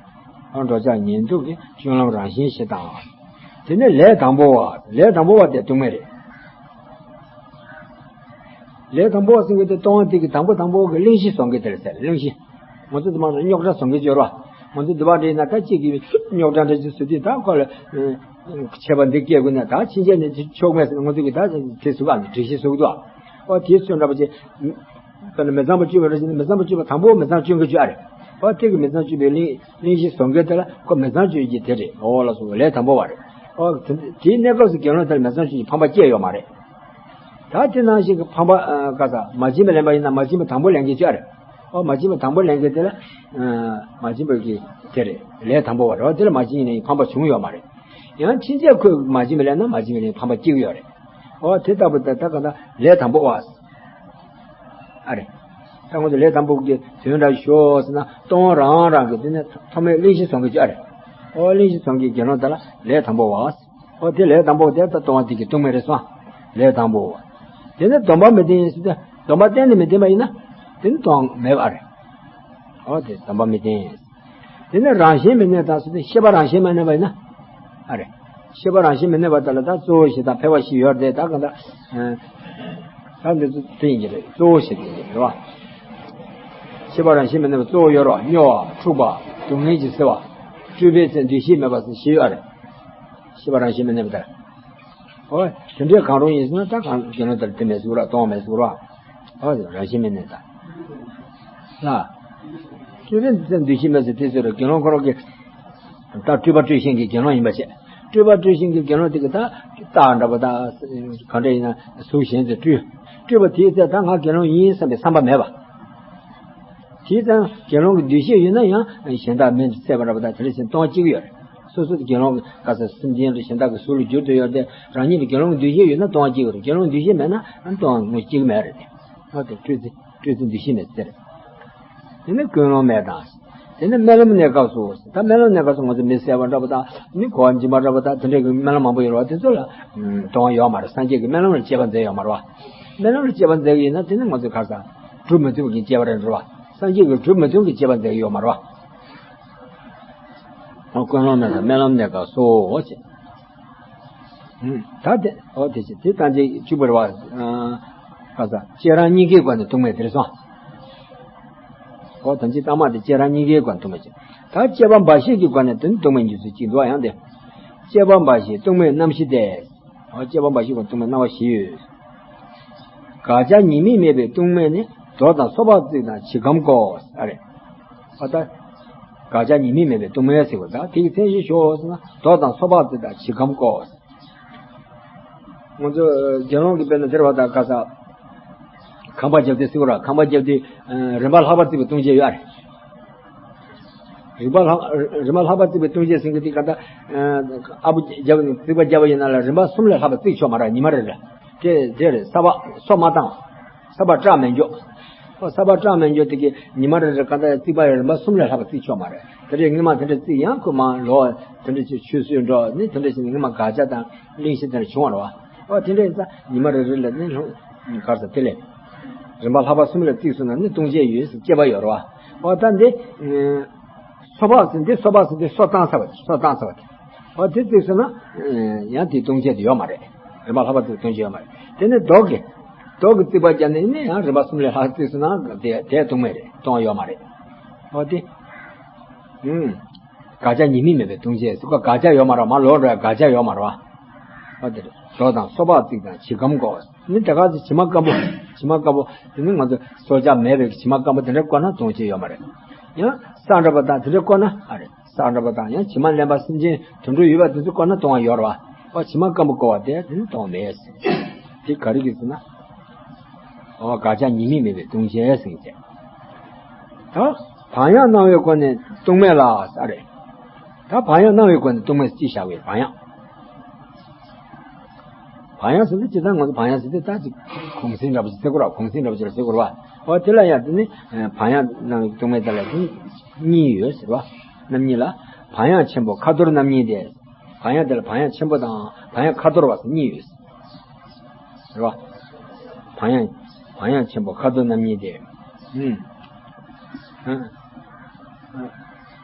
ཨ་འགྲོ་འཆག་ཉལ་འདུག་གི་སྤྱོད་ལམ་རང་བཞིན་བཞི་དང་། དེ་ནས་ལས་དང་པོ་བ། ལས་དང་པོ་བ་དེ་ལྟུང་མེད་རེད། ལས་དང་པོ་བ་ཟེར་མཁན་དེ་ལྟུང་བ་དེ་གི་དང་པོ་དང་པོ་གི་གླེང་གཞི་བཟོ་མཁན་དེ་ལ་ཟེར། གླེང་གཞི། ང་ཚོ་དེ་མང་རྙོག་དྲ་བཟོ་མཁན་ཅིག་ཡོད་རེད་བ། ང་ཚོ་འདི་བ་འདྲ་ཡིན་ན་ད་གཅིག་གིས་རྙོག་དྲ་འདྲ་ཅིག་བཟོ་དུས་ད་ཁོ་ལ་ཨ་ཁྱད་པར་འདི་སྐྱེ་དགོས་ན་ད་ཕྱིན་ཆད་ནས་དེ་ཆོག་མེད་ཟེར་ན་ང་ཚོ་གིས་ད་དེ་བཟོ་ག་ནས་སྒྲིག་གཞི་བཟོ་གི་འདུག་བ། ཨོ་དེ་ཚོ་འདྲ་པོ་ཅིག་དཔེར་ན་མི་ཚངས་པ་སྤྱོད་པའི་རང་བཞིན་ནི་མི་ཚངས་པ་སྤྱོད་པ་དང་པོ་མི་ཚངས་སྤྱོད་མཁན་ཅིག་ཨ་རེད། ཨོ་དེ་གི་མི་ཚངས་སྤྱོད་པའི་གླེང་གླེང་གཞི་བཟོ་མཁན་དེ་ལ་ཁོ་མི་ཚངས་སྤྱོད་ཀྱི་དེ་རེད། ཨོ་ལགས་སོ། ལས་དང་པོ་བ་རེད། ཨོ་དེ་དེའི་གནས་སྐབས་སུ་དགེ་སློང་དེ་ལ་མི་ཚངས་སྤྱོད་ཀྱི་ཕངས་པ་སྐྱེ་ཡོད་མ་རེད། ད་དེ་ནང་བཞིན་གྱི་ཕངས་པ་ཨ་ག་ས་མ་བྱིན་པ་ལེན་པ་ཡིན་ན་མ་བྱིན་པ་དང་པོ་ལེན་མཁན་ཅིག་ཨ་རེད། ཨོ་མ་བྱིན་པ་དང་པོ་ལེན་མཁན་དེ་ལ་ཨ་མ་བྱིན་པ་གི་དེ་རེད། ལས་དང་པོ་བ་རེད། ཨོ་དེ་ལ་མ་བྱིན་ཡིན་ན་ཕངས་པ་བྱུང་ཡོད་མ་རེད། ཡང་ཕྱིན་ཆད་ཁོས་མ་བྱིན་པ་ལེན་ན་མ་བྱིན་པ་ལེན་ཕངས་པ་སྐྱེ་གི་ཡོད་རེད། ཨོ་དེ་ལྟ་བུ་ད་ད་ག་ད་ལས་དང་པོ་བ། ཨ་རེད། ད་ང་ཚོ་ལས་དང་པོ་གི་དོན་འདྲ་ཞོག་ཟེར་ན་ལྟུང་བ་རང་རང་གི་དེ་ནས་ཐོག་མའི་གླེང་གཞི་བཟོ་མཁན་ཅིག་ཨ་རེད། ཨོ་གླེང་གཞི་བཟོ་མཁན་དགེ་སློང་དེ་ལ་ལས་དང་པོ་བ། ཨོ་དེ་ལས་དང་པོ་དེ་ད་ལྟུང་བ་དེ་གི་ལྟུང་མེད་རེད་སོང་། ལས་དང་པོ་བ། དེ་ནས་སྡོམ་པ་མི་ལྡན་ཟེར་ཏེ་སྡོམ་པ་གཏན་ནས་མི་ལྡན་པ་ཡིན་ན་དེ་ནི་ལྟུང་བ་མེད་པ་རེད། ཨོ་དེ་སྡོམ་པ་མི་ལྡན། དེ་ནས་རང་བཞིན་མི་གནས་དང་ཟེར་ཏེ་ཤེས་པ་རང་བཞིན་མི་གནས་པ་ཡིན་ན། ཨ་རེད། ཤེས་པ་རང་བཞིན་མི་གནས་པ་དག་ལ་ད་གཙོ་བོ་ཞེ་སྡང་ཕལ་པ་བཞི་ཡོད་རེད། ད་གང་ལྟར། ཨ་ད་འདི་ཚོ་དེ་ཡིན་གྱི་རེད། གཙོ་བོ་ཞེ་སྡང་ཡིན་གྱི་རེད་བ། ཤེས་པ་རང་བཞིན་མི་གནས་པ་གཙོ་བོ་ཡོད་རེད་བ། སྨྱོ་བ། འཁྲུག་པ། སྡུག་བསྔལ་གྱིས་གཟིར་བ། སྤྲོས་པའི་ཚེ་འདུ་ཤེས་མེད་པ་ཟེར་བཞི་ཡོད་རེད། ཤེས་པ་རང་བཞིན་མི་གནས་པ་དེ། ཨོ། དེ་འདྲའི་གང་རུང་ཡིན་ཟེར་ན་ད་གང་དགེ་སློང་དེར་དེ་མེད་ཟེར་ར། ལྟུང་བ་མེད་ཟེར་ར། ཨོ་རང་བཞིན་མི་གནས་ད། ལ། སྤྲོས་པའི་ཚེ་འདུ་ཤེས་མེད་ཟེར་དེ་ཚོ་རེད། དགེ་སློང་ཁོ་རང་གི་ད་སྤྲོས་པ་སྤྲོས་ཤེས་ཀྱི་དགེ་སློང་ཡིན་པ་བྱས། སྤྲོས་པ་སྤྲོས་ཤེས་ཀྱི་དགེ་སློང་དེ་གི་ད་རྟགས་འདྲ་པོ་ད་གང་འདྲ་ཡིན་ན་གཟུགས་གཞན་དུ་སྤྲོས། སྤྲོས་པ་དེའི་ཚེ་ད་ང་དགེ་སློང་ཡིན་བསམ་པའི་བསམ་པ་མེད་པ། དེའི་ཚེ་དགེ་སློང་གི་འདུ་ཤེས་ཡོད་ན་ཡང་གཞན་དག་མིན་འདུ་ཤེས་པ་འདྲ་པོ་ད་དེ་འདྲ་ཞིག་ལྟུང་བ་སྐྱེ་གི་ཡོད་རེད། སོ་སོ་དགེ་སློང་གི་ག་ས་སེམས་ཅན་ལ་གཞན་དག་གི་གཟུགས་ལ་འགྱུར་དུ་ཡོད་དེ་རང་ཉིད་ལ་དགེ་སློང་གི་འདུ་ཤེས་ཡོད་ན་ལྟུང་བ་སྐྱེ་གི་རེད། དགེ་སློང་གི་འདུ་ཤེས་མེད་ན་ལྟུང་བ་ངོ་སྐྱེ་གི་མེད་རེད་དེ། ཨ་དེ་སྤྲོས་ཚེ་སྤྲོས་ཚེ་འདུ་ཤེས་མེད་ཟེར། དེ་ནས་ཀུན་སློང་མེད་དང་། དེ་ནས་རྨི་ལམ་གནས་སྐབས་སུ། ད་རྨི་ལམ་གནས་སྐབས་སུ་ང་ཚོ་མི་གསལ་བ་འདྲ་པོ་དང་ནི་གོ་བ་འབྱིན་པ་འདྲ་པོ་དང་དེ་འདྲའི་གི་རྨི་ལམ་མང་པོ་ཡོད་རེད་བ། དེ་ཚོ་ལ་ལྟུང་བ་ཡོད་མ་རེད། སངས་རྒྱས་ཀྱིས་རྨི་ལམ་ལ་དཔྱད་པ་མཛད་ཡོད་མ་རེད་བ། རྨི་ལམ་ལ་དཔྱད་པ་མཛད་ཀྱི་ཡིན་ན་དེ་ནི་ང་ཚོས་ག་རེ་ཟེར། སྒྲུབ་མི་ཐུབ་པའི་དཔྱད་པ་རེད་འགྲོ་བ། སངས་རྒྱས་ཀྱིས་སྒྲུབ་མི་ཐུབ་ཀྱི་དཔྱད་པ་མཛད་ཀྱི་ཡོད་མ་རེད་བ། ཀུན་སློང་མེད་ན་རྨི་ལམ་གནས་སྐབས་སུ་ཟེར། ད་དེ་འོ་དེ་ཅི་དེ་ཐམས་ཅད་བཅུ་པ་རེད་བ། ཨ་ག་ས་བཅས་ར་གཉིས་ཀའི་སྒོ་ནས་ལྟུང་མེད་དེ་རེད་སོང་། འོ་ཐམས་ཅད་ལྟ་མ་དེ་བཅས་ར་གཉིས་ཀའི་སྒོ་ནས་ལྟུང་མེད་ཅེས། ད་དཔྱད་པ་འབའ་ཞིག་གི་སྒོ་ནས་དེ་ནི་ལྟུང་མེད་འགྱུར་ཚུལ་གཅིག་འདུག་ཡང་དེ། དཔྱད་པ་འབའ་ཞིག་ལྟུང་མེད་རྣམ་བཞི་སྟེ། འོ་དཔྱད་པ་འབའ་ཞིག་གི་ལྟུང་མེད་རྣམ་པ་བཞི་ཡོད། དགག་བྱ་ཉེས་དམིགས་མེད་པའི་ལྟུང་མེད་ནི་མདོག་དང་སོ་ཕག་རྩིབས་དང་བྱེ་སྒམ་ཀོ། ཨ་རེ། ཨ་ད། དགག་བྱ་ཉེས་དམིགས་མེད་པའི་ལྟུང་མེད་ཟེར་བ་ད་དེ་གི་མཚན་གཞི་ཞོག་ཟེར་ན་མདོག་དང་སོ་ཕག་རྩིབས་དང་བྱེ་སྒམ་ཀོ། ང་ཚོ་དགེ་སློང་གི་དཔེར་ན་དེར་བ་དང་ག་ས། ཁང་པ་བརྒྱབ་དུས་ཟེར་བ་ར། ཁང་པ་བརྒྱབ་དུས་རིམ་པ་ལྷག་པ་རྩིབས་པའི་ལྟུང་བྱེད་ཡོད་ཨ་རེ། རིམ་པ་ལྷག་རིམ་པ་ལྷག་པ་རྩིབས་པའི་ལྟུང་བྱེད་ཟེར་མཁན་དེ་ག་ད། ཨ་བུ་བརྒྱབ་རྩིག་པ་བརྒྱབ་པ་ཡིན་ན་ལ་རིམ་པ་གསུམ་ལས་ལྷག་པ་རྩིག་ཆོག་མ་རེད། ཉི་མ་རེ་རེ། དེ་དེ་རེད། ས་ཕག་སོ་མ་བཏང་། ས་ཕག་སྐྲག་མེད་འཇོག་ཨོ་ས་ཕག་སྐྲག་མེད་འཇོག་དེ་གི་ཉི་མ་རེ་རེ་ག་ད་རྩིག་པ་རིམ་པ་གསུམ་ལས་ལྷག་པ་རྩིག་ཆོག་མ་རེད། དེ་འདྲའི་སྔོན་མ་དེ་འདྲ་རྩིག་ཡང་ཁོ་མ་ལོ་དེ་འདྲ་ཅིག་ཆུད་ཟོས་འགྲོ་ནི་དེ་འདྲ་ཞིག་སྔོན་མ་དགག་བྱ་དང་གླེང་གཞི་དེ་འདྲ་བྱུང་བ་རེད་བ། ཨོ་དེ་འདྲ་ཡིན་ཙང་ཉི་མ་རེ་རེ་ལ་ནི་ལྷུང་གར་ས་དེ་ལས། རིམ་པ་ལྷག་པ་གསུམ་ལ་རྩིགས་སོང་ན་ནི་ལྟུང་བྱེད་ཡོད་ཟེར་སྐྱེས་པ་ཡོད་རེད་བ། འོ་ད་འདི། སོ་ཕག་ཟེར་འདི་སོ་ཕག་ཟེར་འདི་སོ་བཏང་ས་བ་སོ་བཏང་ས་བ་དེ། འོ་དེ་རྩིགས་སོང་ན། ཡང་དེ་ལྟུང་བྱེད་དེ་ཡོད་མ་རེད། རིམ་པ་ལྷག་པ་དེ་ལྟུང་བྱེད་ཡོད་མ་རེད། དེ་ནི་མདོག་གི། མདོག་གི་རྩིག་པ་བརྒྱབ་ནས་ནི་ཡང་རིམ་པ་གསུམ་ལས་ལྷག་རྩིགས་སོང་ན་དེ་དེ་ལྟུང་མེད་རེད། ལྟུང་བ་ཡོད་མ་རེད། འོ་དེ། ཨུམ། དགག་བྱ་ཉེས་དམིགས་མེད་པའི་ལྟུང་བྱེད་ཟེར་གོ། དགག་བྱ་ཡོད་མ་རེད་བ། མ་ལོག་འགྲོ་ཡ་དགག་བྱ་ཡོད་མ་རེད་བ། ཨ་དེ་རེད། མདོག་དང་སོ་ཕག་རྩིབས་དང་བྱེ་སྒམ་ཀོ། ནི་དེ་ག་ཚོད་བྱེ་མ་སྐམ་པོ། བྱེ་མ་སྐམ་པོ། དེ་ནི་ང་ཚོ་སྲོག་ཆགས་མེད་པའི་བྱེ་མ་སྐམ་པོ་དེ་འདྲ་བཀོད་ན་ལྟུང་བྱེད་ཡོད་མ་རེད། ཡང་ས་འདྲ་པོ་དང་དེ་འདྲ་བཀོད་ན་ཨ་རེད། ས་འདྲ་པོ་དང་ཡང་བྱེ་མ་ལེན་པ་སེམས་ཅན་དུད་འགྲོ་ཡོད་པ་དེ་ཚོ་བཀོད་ན་ལྟུང་བ་ཡོད་རེད་བ། ཨོ་བྱེ་མ་སྐམ་པོ་བཀོད་པ་དེ་དེ་ནི་ལྟུང་བ་མེད། དེ་ག་རེ་གི་ཟེར་ན། ཨོ་དགག་བྱ་ཉེས་དམིགས་མེད་པའི་ལྟུང་བྱེད་ཟེར་གྱི། ད་བག་ཡངས་སྣང་བའི་སྒོ་ནས་ལྟུང་མེད་ལ་ཟེར་རེད། ད་བག་ཡངས་སྣང་བའི་སྒོ་ནས་ལྟུང་མེད་ཅེས་བྱ་བའི་བག་ཡངས། བག་ཡངས་ཟེར་དུས་ཇི་ལྟར་ང་ཚོ་བག་ཡངས་ཟེར་དུས་ད་ཅིག་གུང་སེང་འདྲ་པོ་ཅིག་ཟེར་དགོས་ར། གུང་སེང་འདྲ་པོ་ཅིག་ཟེར་དགོས་ར་བ། འོ་དེ་ལ་ཡང་དེ་ནི་བག་ཡངས་རྣམ་གཡེང་དུ་མའི་དེ་ལ་དེ་གཉིས་ཡོད་ཟེར་བ། རྣམ་གཉིས་ལ། བག་ཡངས་ཆེན་པོ་ཁ་འཐོར་རྣམ་གཉིས་ཏེ། བག་ཡངས་དེ་ལ་བག་ཡངས་ཆེན་པོ་དང་བག་ཡངས་ཁ་འཐོར་བ་ཟེར་གཉིས་ཡོད་ཟེར་བ། བག་ཡངས་བག་ཡངས་ཆེན་པོ་ཁ་འཐོར་རྣམ་གཉིས་ཏེ། ཨུམ། ཨ། ཨ།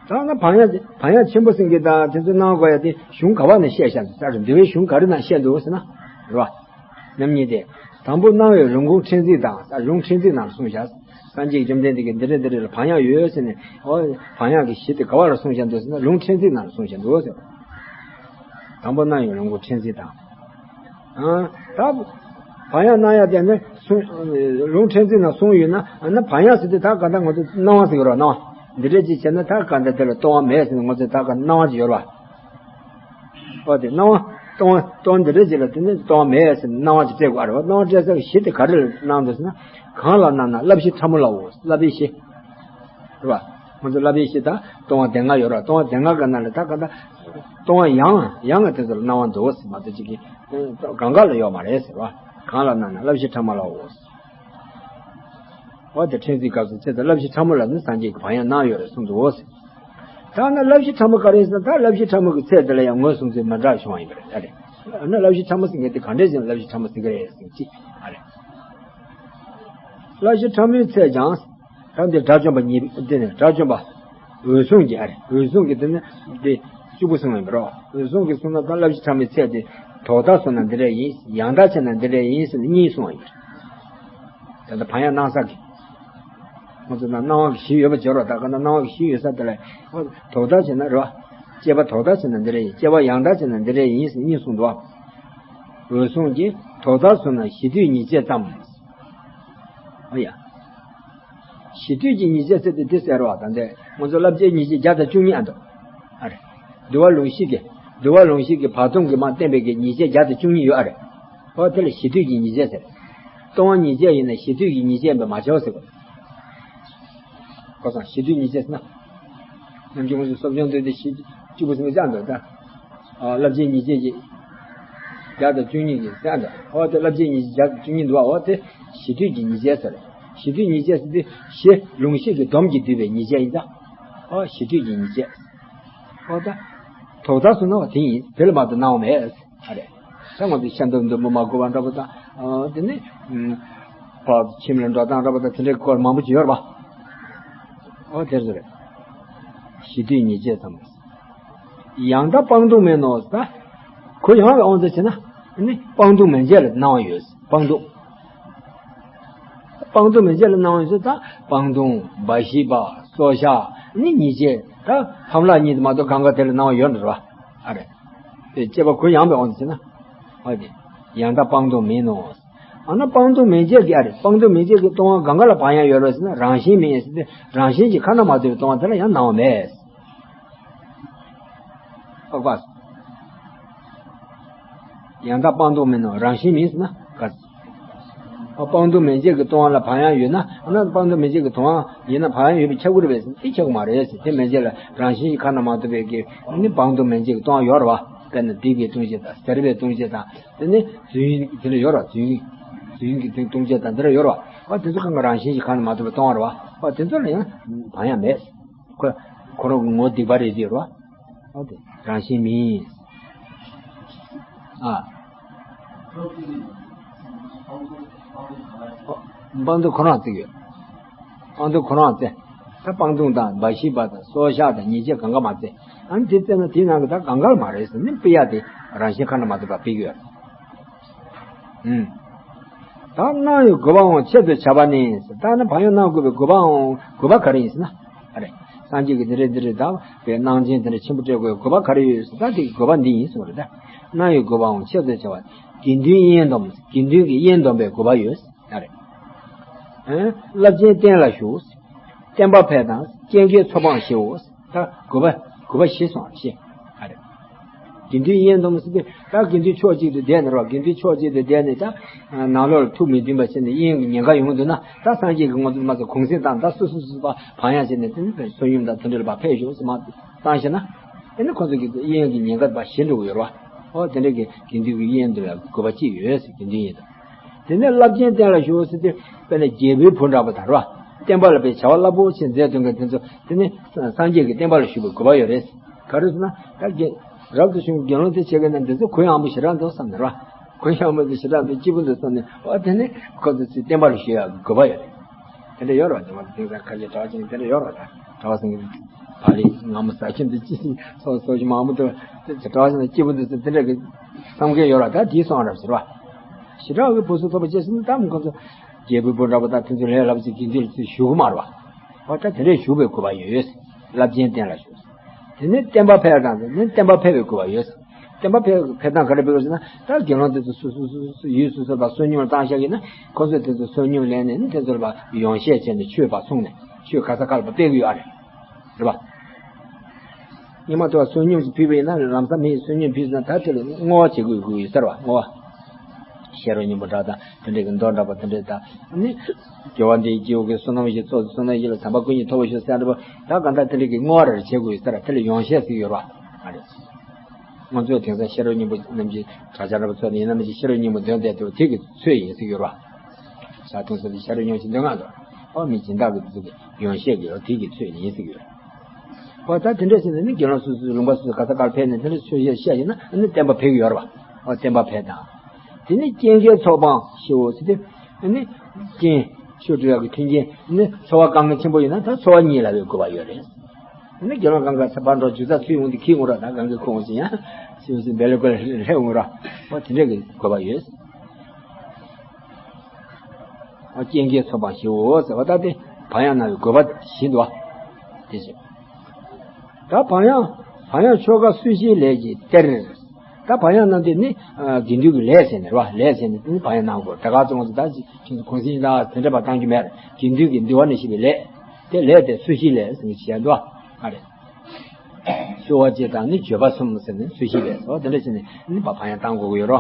ད་ན་བག་ཡངས་བག་ཡངས་ཆེན་པོ་ཟེར་མཁན་དང་དེ་ཚོ་སྣང་དགོས་ཡ་དེ་གཞུང་ག་བ་ནས་བཤད་བཞག་འདུག་ཟེར། འདུལ་བའི་གཞུང་ག་རེ་ནང་བཤད་འདུག་ཟེར་ན། རེད་བ། རྣམ་གཉིས་ཏེ། དང་པོ་སྣང་བའི་ལོངས་སྐུ་ཕྲེང་མཛེས་དང་ཟེར། ལོངས་སྐུ་ཕྲེང་མཛེས་ནང་ལ་གསུངས་བཞག། སངས་རྒྱས་བཅོམ་ལྡན་འདས་ཀྱིས་འདི་འདྲ་འདི་འདྲ་ལ་བག་ཡངས་ཡོད་ཟེར་ནས། ཨོ། བག་ཡངས་ཀྱི་གཞི་དེ་ག་བ་ལ་གསུངས་བཞག་འདུག་ཟེར་ན། ལོངས་སྐུ་ཕྲེང་མཛེས་ནང་ལ་གསུངས་བཞག་འདུག་ཟེར། དང་པོ་སྣང་བའི་ལོངས་སྐུ་ཕྲེང་མཛེས་དང་། ཨ། ད་བག་ཡངས་སྣང་ཡག་དེ་ནི་གསུངས། ལོངས་སྐུ་ཕྲེང་མཛེས་ནང་གསུངས་ཡོད་ན། ཨ་ན་བག་ཡངས་ཟེར་དུས་ད་ག་ད་ང་ཚོ་སྣང་བ་ཟེར་གྱི་རེད་བ། སྣང་བ་འདི་འདྲ་ཅིག་བྱས་ན་ད་ག་ད་དེ་ལ་སྟོང་བ་མེད་ཟེར་ནས་ང་ཚོས་ད་ག་སྣང་བ་ཅིག་ཡོད་རེད་བ། ཨོ་དེ་སྣང་བ་སྟོང་བ་སྟོང་འདི་འདྲ་ཅིག་ལ་དེ་ནི་སྟོང་བ་མེད་ཟེར་ནས་སྣང་བ་ཅིག་སྤྲད་དགོས་ཨ་རེད་བ། སྣང་བ་སྤྲད་ས་གི་གཞི་དེ་ག་རེ་ལ་སྣང་འདུག་ཟེར་ན། གང་ལ་སྣང་ན་བསླབ་གཞི་ཕྲ་མོ་ལའོ། བསླབ་པའི་གཞི། རེད་བ། ང་ཚོ་བསླབ་པའི་གཞི་ད་སྟོང་བ་སྡེ་ལྔ་ཡོད་རེད་བ། སྟོང་བ་སྡེ་ལྔ་གི་ནང་ལ་ད་ག་ད་སྟོང་བ་ཡང་ཡང་ང་དེ་ཚོ་ལ་སྣང་བ་འདུག་ཟེར་མ་གཏོགས་ཅིག་གི་གང་ག་ལ་ཡོད་མ་རེད་ཟེར་བ། གང་ལ་སྣང་ན་བསླབ་གཞི་ཕྲ་མོ་ལའོ། འོ་དེ་ཕྲེང་མཛེས་སྐབས་སུ་ཚེ་དང་བསླབ་གཞི་ཕྲ་མོ་ལ་ནི་སངས་རྒྱས་ཀྱིས་བག་ཡངས་གནང་ཡོད་རེད་གསུངས་འདུག་ཟེར། ད་ནི་བསླབ་གཞི་ཕྲ་མོ་ག་རེ་ཟེར་ན། ད་བསླབ་གཞི་ཕྲ་མོ་གི་ཚད་དེ་ལ་ཡང་ངོས་བཟུང་ཚུལ་མི་འདྲ་བྱུང་བ་ཡིན་པ་རེད། ཨ་རེད། ཨ་ནི་བསླབ་གཞི་ཕྲ་མོ་ཟེར་མཁན་དེ་ག་འདྲས་ཟེར་ན་བསླབ་གཞི་ཕྲ་མོ་ཟེར་གི་རེད་ཟེར་གྱི་ཨ་རེད། བསླབ་གཞི་ཕྲ་མོའི་ཚད་ཀྱང་། ད་འདི་དགྲ་བཅོམ་པ་ཉིད་དེ་ནི་དགྲ་བཅོམ་པ། འོད་སྲུང་གི་ཨ་རེད། འོད་སྲུང་གི་དེ་ནི་འདི་བཅུ་པོ་གསུངས་ཡིན་པ་རེད། འོད་སྲུང་གི་གསུངས་ན་ད་བསླབ་གཞི་ཕྲ་མོའི་ཚད་དེ། དོ་བདག་བཟུང་ན་འདི་འདྲ་ཡིན། ཡང་དག་བྱས་ན་འདི་འདྲ་ཡིན་ཟེར་ནས་གཉིས་གསུངས་པ་ཡིན་པ་རེད། ད་ལྟ་བག་ཡངས་སྣང་ས་གི། ཁོང་ཚོ་ན་སྣང་བ་གི་གཞི་ཡོད་པ་སྦྱོར་བ་དང་། ག་ན་སྣང་བ་གི་གཞི་ཡོད་ས་དེ་ལ། དོ་བདག་བྱས་ན་རེད་བ། སྐྱེས་པ་དོ་བདག་བྱས་ན་འདི་འདྲ་ཡིན། སྐྱེས་པ་ཡང་དག་བྱས་ན་འདི་འདྲ་ཡིན་ཟེར་གཉིས་གསུངས་འདུག་བ། འོད་སྲུང་གིས་དོ་བདག་བཟུང་ན་གཞི་དུས་ཉིད་བྱེད་ཙམ། ཨོ་ཡ། གཞི་དུས་ཀྱི་ཉིད་བྱེད་ཟེར་དེ་དེ་ཟེར་བ་དང་། དེ་ང་ཚོ་བསླབ་བྱའི་ཉིད་བྱེད་བརྒྱ་དང་བཅུ་གཉིས་ཨ་འདུག་ཨ་རེད། འདུལ་བ་ལུང་གཤིས་ཀྱི། འདུལ་བ་ལུང་གཤིས་ཀྱི་བར་སྟོང་གི་མར་བསྟན་པའི་གི་ཉིད་བྱེད་བརྒྱ་དང་བཅུ་གཉིས་ཡོད་ཨ་རེད། ཨོ་དེ་ལ་གཞི་དུས་ཀྱི་ཉིད་བྱེད་ཟེར། སྟོང་བ་ཉིད་བྱེད་ཡིན་ན་གཞི་དུས་ཀྱི་ཉིད་བྱེད་ཡིན་པས་མ་ཁྱབ་ཟེར་དགོས། གོ་སོང་། གཞི་དུས་ཉིད་བྱེད་ཟེར་ན། ནམ་རྒྱུན་ང་ཚོ་གསོ་སྦྱོང་འདོན་དུས་གཞི་བཅུ་པོ་ཟེར་ན་ཅང་འདུག་ད། ཨ། བསླབ་བྱའི་ཉིད་བྱེད་ཀྱི་བརྒྱ་དང་བཅུ་གཉིས་ཀྱི་ཟེར་འདུག་ཨོ་དེ་བསླབ་བྱའི་ཉིད་བྱེད་བརྒྱ་དང་བཅུ་གཉིས་འདུག་ཨོ་དེ་གཞི་དུས་ཀྱི་ཉིད་བྱེད་ཟེར། གཞི་དུས་ཉིད་བྱེད་ཟེར་དུས་གཞི་ལུང་གཤིས་ཀྱི་སྡོམ་གྱིས་བསྡུས་པའི་ཉིད་བྱེད་ཡིན་ད། ཨོ་གཞི་དུས་ཀྱི་ཉིད་བྱེད། ཨོ་ད། དོ་བདག་བཟུང་ན་བ་དེ་ཡིན། དེ་ལ་མ་གཏོགས་སྣང་བ་མེད། ཨ་རེད། ད་ང་ཚོ་ཤ་འདབ་འདུན་པ་མ་གོ་བ་འདྲ་པོ་དང་། ཨ། དེ་ནི། ཨ། ཕར་ཁྱིམ་ལ་འགྲོ་སྟངས་འདྲ་པོ་དང་དེ་འདྲའི་སྐོར་མང་པོ་ཅིག་ཡོད་རེད་པ། ཨོ་དེར་ཟེར། གཞི་དུས་ཉིད་བྱེད་ཙམ། ཡང་དག་སྤང་ལྟུང་མིན་ནོ་ཟེར། གུ་ཡངས་པའི་དབང་དུ་བྱས་ན་ནི་སྤང་ལྟུང་མན་ཆད་ལ་སྣང་བ་ཡོད། སྤང་ལྟུང་། སྤང་ལྟུང་མན་ཆད་ལ་སྣང་བ་ཡོད་ཟེར། ད་སྤང་ལྟུང་། འབའ་ཞིག་པ། སྲོག་ཆགས། ནི་ཉིད་བྱེད། ད་ཕམ་ལྷག་གཉིས་དེ་མ་གཏོགས་གང་ག་དེ་ལ་སྣང་བ་ཡོད་འགྲོ་རེད་པ། ཨ་རེད། དེ་དཔྱད་པ་གུ་ཡངས་པའི་དབང་དུ་བྱས་ན། ཨ་དེ། ཡང་དག་སྤང་ལྟུང་མིན་ནོ། ཨ་ན་སྤང་ལྟུང་མན་ཆད་ཀྱི། ཨ་རེ། སྤང་ལྟུང་མན་ཆད་ཀྱི་སྟོང་པ་གང་ག་ལ་བག་ཡངས་ཡོད་རེད་ཟེར་ན། རང་བཞིན་མིན་ཟེར་ཏེ། རང་བཞིན་གྱིས་ཁ་ན་མ་ཐོ་བའི་སྟོང་པ་དེ་ལ་ཡང་སྣང་བ་མེད། འཕགས་པ། ཡང་དག་སྤང་ལྟུང་མིན་ནོ། རང་བཞིན་མིན་ཟེར་ན་ག། ཨ། སྤང་ལྟུང་མན་ཆད་ཀྱི་སྟོང་པ་ལ་བག་ཡངས་ཡོད་ན། ཨ་ན་སྤང་ལྟུང་མན་ཆད་ཀྱི་སྟོང་པ་ཡིན་ན་བག་ཡངས་ཡོད་པས་ཁྱབ་ཀྱི་རེད་པས་ཟེར་ན། དེ་ཁྱབ་ཀྱི་མ་རེད་ཟེར། དེ་མན་ཆད་ལ་རང་བཞིན་གྱིས་ཁ་ན་མ་ཐོ་བའི་གི་ནི་སྤང་ལྟུང་མན་ཆད་ཀྱི་སྟོང་པ་ཡོད་རེད་པ། དཔེར་ན་སྡིག་པའི་ལྟུང་བྱེད་དང་། ཟད་པའི་ལྟུང་བྱེད་དང་། དེ་ནི་རྫུན། དེ་འདྲ་ཡོད་རེད་པ། རྫུན། རྫུན་གྱི་ལྟུང་བྱེད་དང་དེ་འདྲ་ཡོད་རེད་པ། ཨ། དེ་ཚོ་གང་ག་རང་བཞིན་གྱིས་ཁ་ན་མ་ཐོ་བའི་སྟོང་པ་རེད་པ། ཨ། དེ་ཚོ་ལ་ཡང་བག་ཡངས་མེད། ཁོ། ཁོ་རང་གི་ངོ་སྡིག་པ་རེད་དེ་རེད་པ། ཨ། དེ་རང་བཞིན་མིན། ཨ། སྤང་ལྟུང་ཁོ་རང་བརྩི་གི་ཡོད། སྤང་ལྟུང་ཁོ་རང་བརྩི། ད་སྤང་ལྟུང་དང་། འབའ་ཞིག་པ་དང་། སྲོག་ཆགས་དང་། ཉེས་བྱས་གང་ག་མ་བརྩི། ཨ་ནི་དེ་བརྩིས་ན་དེའི་ནང་གི་ད་གང་ག་ལ་མ་རེད་ཟེར་ནས་དཔེ་ཡག་དེ་རང་བཞིན་ཁ་ན་མ་ཐོ་བ་དཔེ་གི་ཡོད། ཨུམ། ད་སྣང་བའི་དགོས་པའང་ཆེད་དུ་བྱ་བ་ནི། ད་ནི་བག་ཡངས་སྣང་དགོས་པའི་དགོས་པའང་། དགོས་པ་ག་རེ་ཡིན་ཟེར་ན། ཨ་རེ། སངས་རྒྱས་ཀྱིས་འདི་རེད་འདི་རེད་ད་བའི་གནང་སྦྱིན་དེ་འདྲ་ཆེན་པོ་སྤྲད་དགོས་པའི་དགོས་པ་ག་རེ་ཡོད་ཟེར། ད་དེ་གི་དགོས་པ་འདི་ཡིན་ཟེར་བ་རེད་ད། སྣང་བའི་དགོས་པའང་ཆེད་དུ་བྱ་བ། དགེ་འདུན་དབྱེན་སྡོམ། དགེ་འདུན་གྱི་དབྱེན་སྡོམ་པའི་དགོས་པ་ཡོད། ཨ་རེ། ཨ། བསླབ་ཆེན་བསྟན་ལ་ཞུགས། བསྟན་པ་འཕེལ་དང་སྐྱེས་མཁས་ཚོགས་སྤངས་ཞེའོ། ད་དགོས་པ། དགོས་པ་བཞི་སོང་བ་བཞི། ཨ་རེ། དགེ་འདུན་དབྱེན་སྡོམ་ཟེར་དུས་ད་དགེ་འདུན་ཕྱོགས་གཅིག་ཏུ་བསྡད་ནས་རོ། དགེ་འདུན་ཕྱོགས་གཅིག་ཏུ་བསྡད་ནས་ད་ནང་ལོགས་ལ་ཐུགས་མི་མཐུན་པ་བྱས་ནས་དབྱེན་གྱི་ཉེན་ཁ་ཡོང་གི་འདུག་ན། ད་སངས་རྒྱས་ཀྱིས་ང་ཚོ་མ་ཚད་གུང་སེང་བཏང་། ད་སོ་སོ་སོ་སོ་བག་ཡངས་བྱས་ནས་དེ་ནི་བསོད་སྙོམས་དང་དེ་འདྲ་ལ་ཕར་ཕེབས་ཤོག་ཟེར་མར་བཏང་ཤེ་ན། དེ་ནི་ཁོ་ཚོ་གི་དབྱེན་གྱི་ཉེན་ཁ་ཕར་ཞི་འགྲོ་གི་ཡོད་རེད་བ། ཨོ་དེ་འདྲ་གི་དགེ་འདུན་གྱི་དབྱེན་སྡོམ་ལ་དགོས་པ་ཅི་ཡོད་ཟེར། དགེ་འདུན་དབྱེན་སྡོམ། དེ་ནས་རླབས་ཆེན་བསྟན་ལ་ཞུགས་ཟེར་དུས་དཔེར་ན་རྒྱལ་པོའི་བུ་འདྲ་པོ་དང་རོ། བསྟན་པ་ལ་དཔེ་བྱ་བ་རླབས་པོ་ཆེ་མཛད་ཐུབ་མཁན་དེ་ཚོ་དེ་ནི་སངས་རྒྱས་ཀྱི་བསྟན་པ་ལ་ཞུགས་པའི་དགོས་པ་ཡོད་རེད། ག་རེ་ཟེར་ན་ད་རྒྱལ་རབ་ཏུ་བྱུང་བའི་དགེ་སློང་དེ་བྱེད་མཁན་ན་འདི་ཚོ་གུ་ཡངས་པོ་ཞེ་དྲག་འདུག་བསམ་ནས་རོ། གུ་ཡངས་པོ་དེ་ཞེ་དྲག་འདུག་སྐྱིད་པོ་འདུག་བསམ་ནས་ཨ་དེ་ནི་ཁོ་ཚོ་ཚོའི་བསྟན་པ་ལ་ཞུགས་ཡག་གི་དགོས་པ་ཡོད་རེད། དེ་འདྲ་ཡོད་རེད་བ། དེ་མ་དེང་སང་ཁ་ཤས་གྲྭ་བ་ཅན་དེ་འདྲ་ཡོད་རེད། ད་གྲྭ་བ་ཚང་གི་ཕ་ལི་ངར་མོ་ཟ་ཁྱིམ་དུ་ཅི་སོ་སོ་ཞིག་མང་པོ་འདུག་དེ་གྲྭ་བ་ཅན་སྐྱིད་པོ་འདུག་ཟེར་དེ་འདྲ་གི་བསམ་མཁན་ཡོད་རེད། ད་དེའི་སོང་རབས་ཟེར་བ། ཞེ་དྲག་གི་བུ་སུ་ཐོབ་པ་བྱས་ཟིན་ད་མི་ཁོ་ཚོ་རྒྱལ་པོའི་བུ་འདྲ་པོ་ད་དེ་ཚོ་ལས་སླ་པོ་ཅིག་དགེ་འདུན་ལ་ཚུར་ཞུགས་གི་མ་རེད་བ། ཨོ་ད་དེ་འདྲས་ཞུགས་པའི་དགོས་པ་ཡོད། རླབས་ཆེན་བསྟན་ལ་ཞུགས། དེ་ནས་བསྟན་པ་འཕེལ་དང་དེ་ནས་བསྟན་པ་འཕེལ་བའི་དགོས་པ་ཡོད། བསྟན་པ་འཕེལ་འཕེལ་སྟངས་ག་རེ་འཕེལ་བ་ཟེར་ན་ད་དགེ་སློང་དེ་ཚོ་སོ་སོ་སོ་སོ་ཡུལ་སོ་སོ་ལ་བསོད་སྙོམས་བཏང་བཞག་ཡིན་ན་ཁོ་ཚོས་དེ་ཚོ་བསོད་སྙོམས་ལེན་ནས་ནི་དེ་ཚོ་ལ་ཡོངས་བཤད་བྱས་ནས་ཆོས་ཕར་གསུངས་ནས་ཆོས་ག་ས་ག་ལ་ཕར་སྤེལ་གི་ཡོད་རེད། རེད་པ། ཉི་མ་དུ་བ་བསོད་སྙོམས་ཤིག་ཕུལ་བ་ཡིན་ན་ལམ་སང་མི་ཡིས་བསོད་སྙོམས་ཕུལ་ཟིན་ན་ད་དེ་ལ་བསྔོ་བ་བྱེད་དགོས་དགོས་ཡོད་ས་རེད་པ། བསྔོ་བ། ཤེས་རབ་སྙིང་པོ་འདྲ་དང་དེ་འདྲས་ཀྱི་མདོ་འདྲ་པོ་དེ་འདྲས་དང་ནི། དགེ་བ་འདིའི་སྐྱེ་བོ་ཀུན་བསོད་ནམས་ཀྱི་ཚོགས་བསོད་ནམས་ཡིད་ལ་དམ་པ་ཀུན་གྱི་ཐོབ་པར་ཤོག་ཟེར་འདྲ་པོ་ད་གང་ལྟར་དེ་འདྲས་ཀྱི་བསྔོ་བ་རེ་བྱེད་དགོས་ཡོད་ས་རེད། དེ་ལ་ཡོངས་བཤད་ཟེར་ཡོད་རེད་པ། ཨ་རེད། ང་ཚོས་དེང་སང་ཤེས་རབ་སྙིང་པོ་རྣམས་ཀྱི་དྲ་བྱ་འདྲ་པོ་ཚོ་ནི་ཡིན་ན་མི་ཅིག་ཤེས་རབ་སྙིང་པོ་འདོན་བསྡད་དུས་དེ་གི་ཚོད་ཡིན་ཟེར་ཡོད་རེད་པ། ཟ་འཐུང་ཟ་འཐུང་ཤེས་རབ་སྙིང་པོ་ཅིག་འདོན་ང་དང་། ཨོ་མི་སྦྱིན་བདག་གི་དེ་ཚོ་གི་ཡོངས་བཤད་ཀྱི་ཨོ་དེ་གི་ཚོད་ཡིན་ཟེར་གི་ཡོད། ཨོ་ད་དེ་འདྲ་བྱས་ནས་ནི་དགེ་སློང་སོ་སོའི་ལུང་པ་སོ་སོ་ག་ས་གར་ཕེབས་ནས་དེ་འདྲ་ཆོས་བཤད་བཤད་ཡིན་ན་ནི་བསྟན་པ་འཕེལ་གི་ཡོད་རེད་པ། ཨོ་བསྟན་པ་འཕེལ་དང་། དེ་ནི་རྐྱེན་དགེ་ཚོགས་སྤངས་ཞེའོ་ཟེར་ཏེ། ནི་རྐྱེན་ཆོས་སྒྲུབ་ཡག་གི་མཐུན་རྐྱེན་ནི་འཚོ་བ་དཀའ་ངལ་ཆེན་པོ་ཡོད་ན་ད་འཚོ་བ་གཉིད་ལ་བའི་དགོས་པ་ཡོད་རེད། ནི་དགེ་སློང་གང་ག་ཚེ་ཕར་འགྲོ་རྒྱུ་ཚ་ཚུལ་འོང་དུ་ཁྱི་འོང་ར་ད་གང་གི་ཁོང་ཞིག་ཡང་ཞིག་ཞིག་འབེལ་ལེ་ཀོ་ལེ་ལྷེ་འོང་ར། ཨོ་དེ་འདྲ་གི་དགོས་པ་ཡོད། ཨ་རྐྱེན་དགེ་ཚོགས་སྤངས་ཞེའོ་ཟེར་བ་ད་དེ་བག་ཡངས་གནང་བའི་དགོས་པ་བཞིན་དུ་བ། དེ་བཞིན། ད་བག་ཡངས་བག་ཡངས་ཆོ་ག་སུ་ཞིག་ལས་ཀྱི་གཏེར། ད་བག་ཡངས་གནང་དུས་ནི་དགེ་འདུན་གྱི་ལས་ཟེར་ནས་རེད་བ། ལས་ཟེར་ནས་དེ་ནི་བག་ཡངས་གནང་དགོས། དེ་ག་ཚོད་ང་ཚོ་ད་ཁྱེད་ཚོ་གུང་སེང་ད་དེ་འདྲ་བ་བཏང་རྒྱུ་མེད། དགེ་འདུན་གྱི་འདུལ་བ་ནས་བཤད་པའི་ལས། དེ་ལས་དེ་སུ་ཞིག་ལས་ཟེར་ནས་བཤད་འདུག་ཨ་རེད། གསོལ་བ་སྤྱི་དང་ནི་བརྗོད་པ་གསུམ་ཟེར་ནས་སུ་ཞིག་ལས་སོ་དེ་འདྲ་བྱས་ནས་ནི་བག་ཡངས་བཏང་དགོས་ཀྱི་ཡོད་རོ།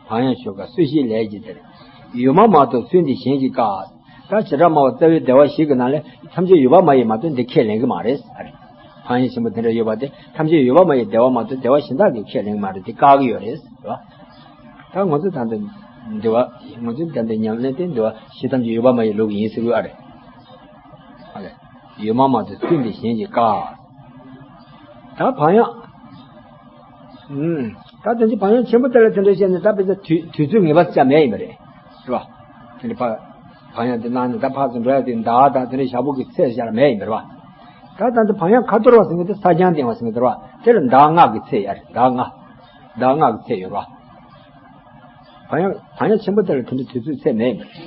བག་ཡངས་ཆོ་ག་སུ་ཞིག་ལས་ཀྱི་གཏེར། ཡོད་མ་མ་གཏོགས་ཚུལ་འདི་གཞན་གྱིས་བཀག་ད་བྱེ་བྲག་སྨྲ་བ་རྩ་བའི་སྡེ་པ་བཞི་གི་ནང་ལས་ཐམས་ཅད་ཡོད་པ་མ་ཡིན་མ་གཏོགས་འདི་ཁས་ལེན་གྱི་མ་རེད་ཨ་རེད། བག་ཡངས་ཆེན་པོ་དེ་འདྲ་ཡོད་པ་དེ་ཐམས་ཅད་ཡོད་པ་མ་ཡིན་སྡེ་པ་མ་གཏོགས་སྡེ་པ་གཞན་དག་གིས་ཁས་ལེན་གྱི་མ་རེད། དེ་བཀག་གི་ཡོད་རེད་ཟེར་བ། ད་ང་ཚོ་ད་འདི་འདི་བ་ང་ཚོ་ད་འདི་ཉམས་ལེན་དེ་འདི་བ་ཞིག་ཐམས་ཅད་ཡོད་པ་མ་ཡིན་ལུགས་ཡིན་ཟེར་གི་ཨ་རེད། ཨ་རེད། ཡོད་མ་མ་གཏོགས་ཚུལ་འདི་གཞན་གྱིས་བཀག་ད་བག་ཡངས། ཨུམ། ད་དེ་ཚོ་བག་ཡངས་ཆེན་པོ་དེ་ལ་དེ་འདྲ་བཤད་ནས་ད་དཔེ་ཆ་དུས་དུས་ཚོད་ངེས་པ་བཅའ་མེད་ཡིན་པ་རེད། རེད་བ། དེ་འདྲ་བག་བག་ཡངས་དེ་གནང་ནས་ད་ཕར་ཚུར་འགྲོ་ཡ་དེ་ཟླ་བ་དང་དེ་འདྲ་ཞག་པོ་གི་ཚད་བཞག་མེད་ཡིན་པ་རེད་བ། ད་ད་ལྟ་བག་ཡངས་ཁ་ཐོར་བ་ཟེར་མཁན་དེ་སྲ་བརྐྱང་ལྡིང་བ་ཟེར་མཁན་དེ་རེད་བ། དེ་ལ་ཟླ་བ་ལྔ་གི་ཚད་ཡ་རེད། ཟླ་བ་ལྔ། ཟླ་བ་ལྔ་གི་ཚད་ཡོད་རེད་བ། བག་ཡངས་བག་ཡངས་ཆེན་པོ་དེ་ལ་དེ་འདྲ་དུས་ཚོད་ཚད་མེད་ཡིན་པ་རེད།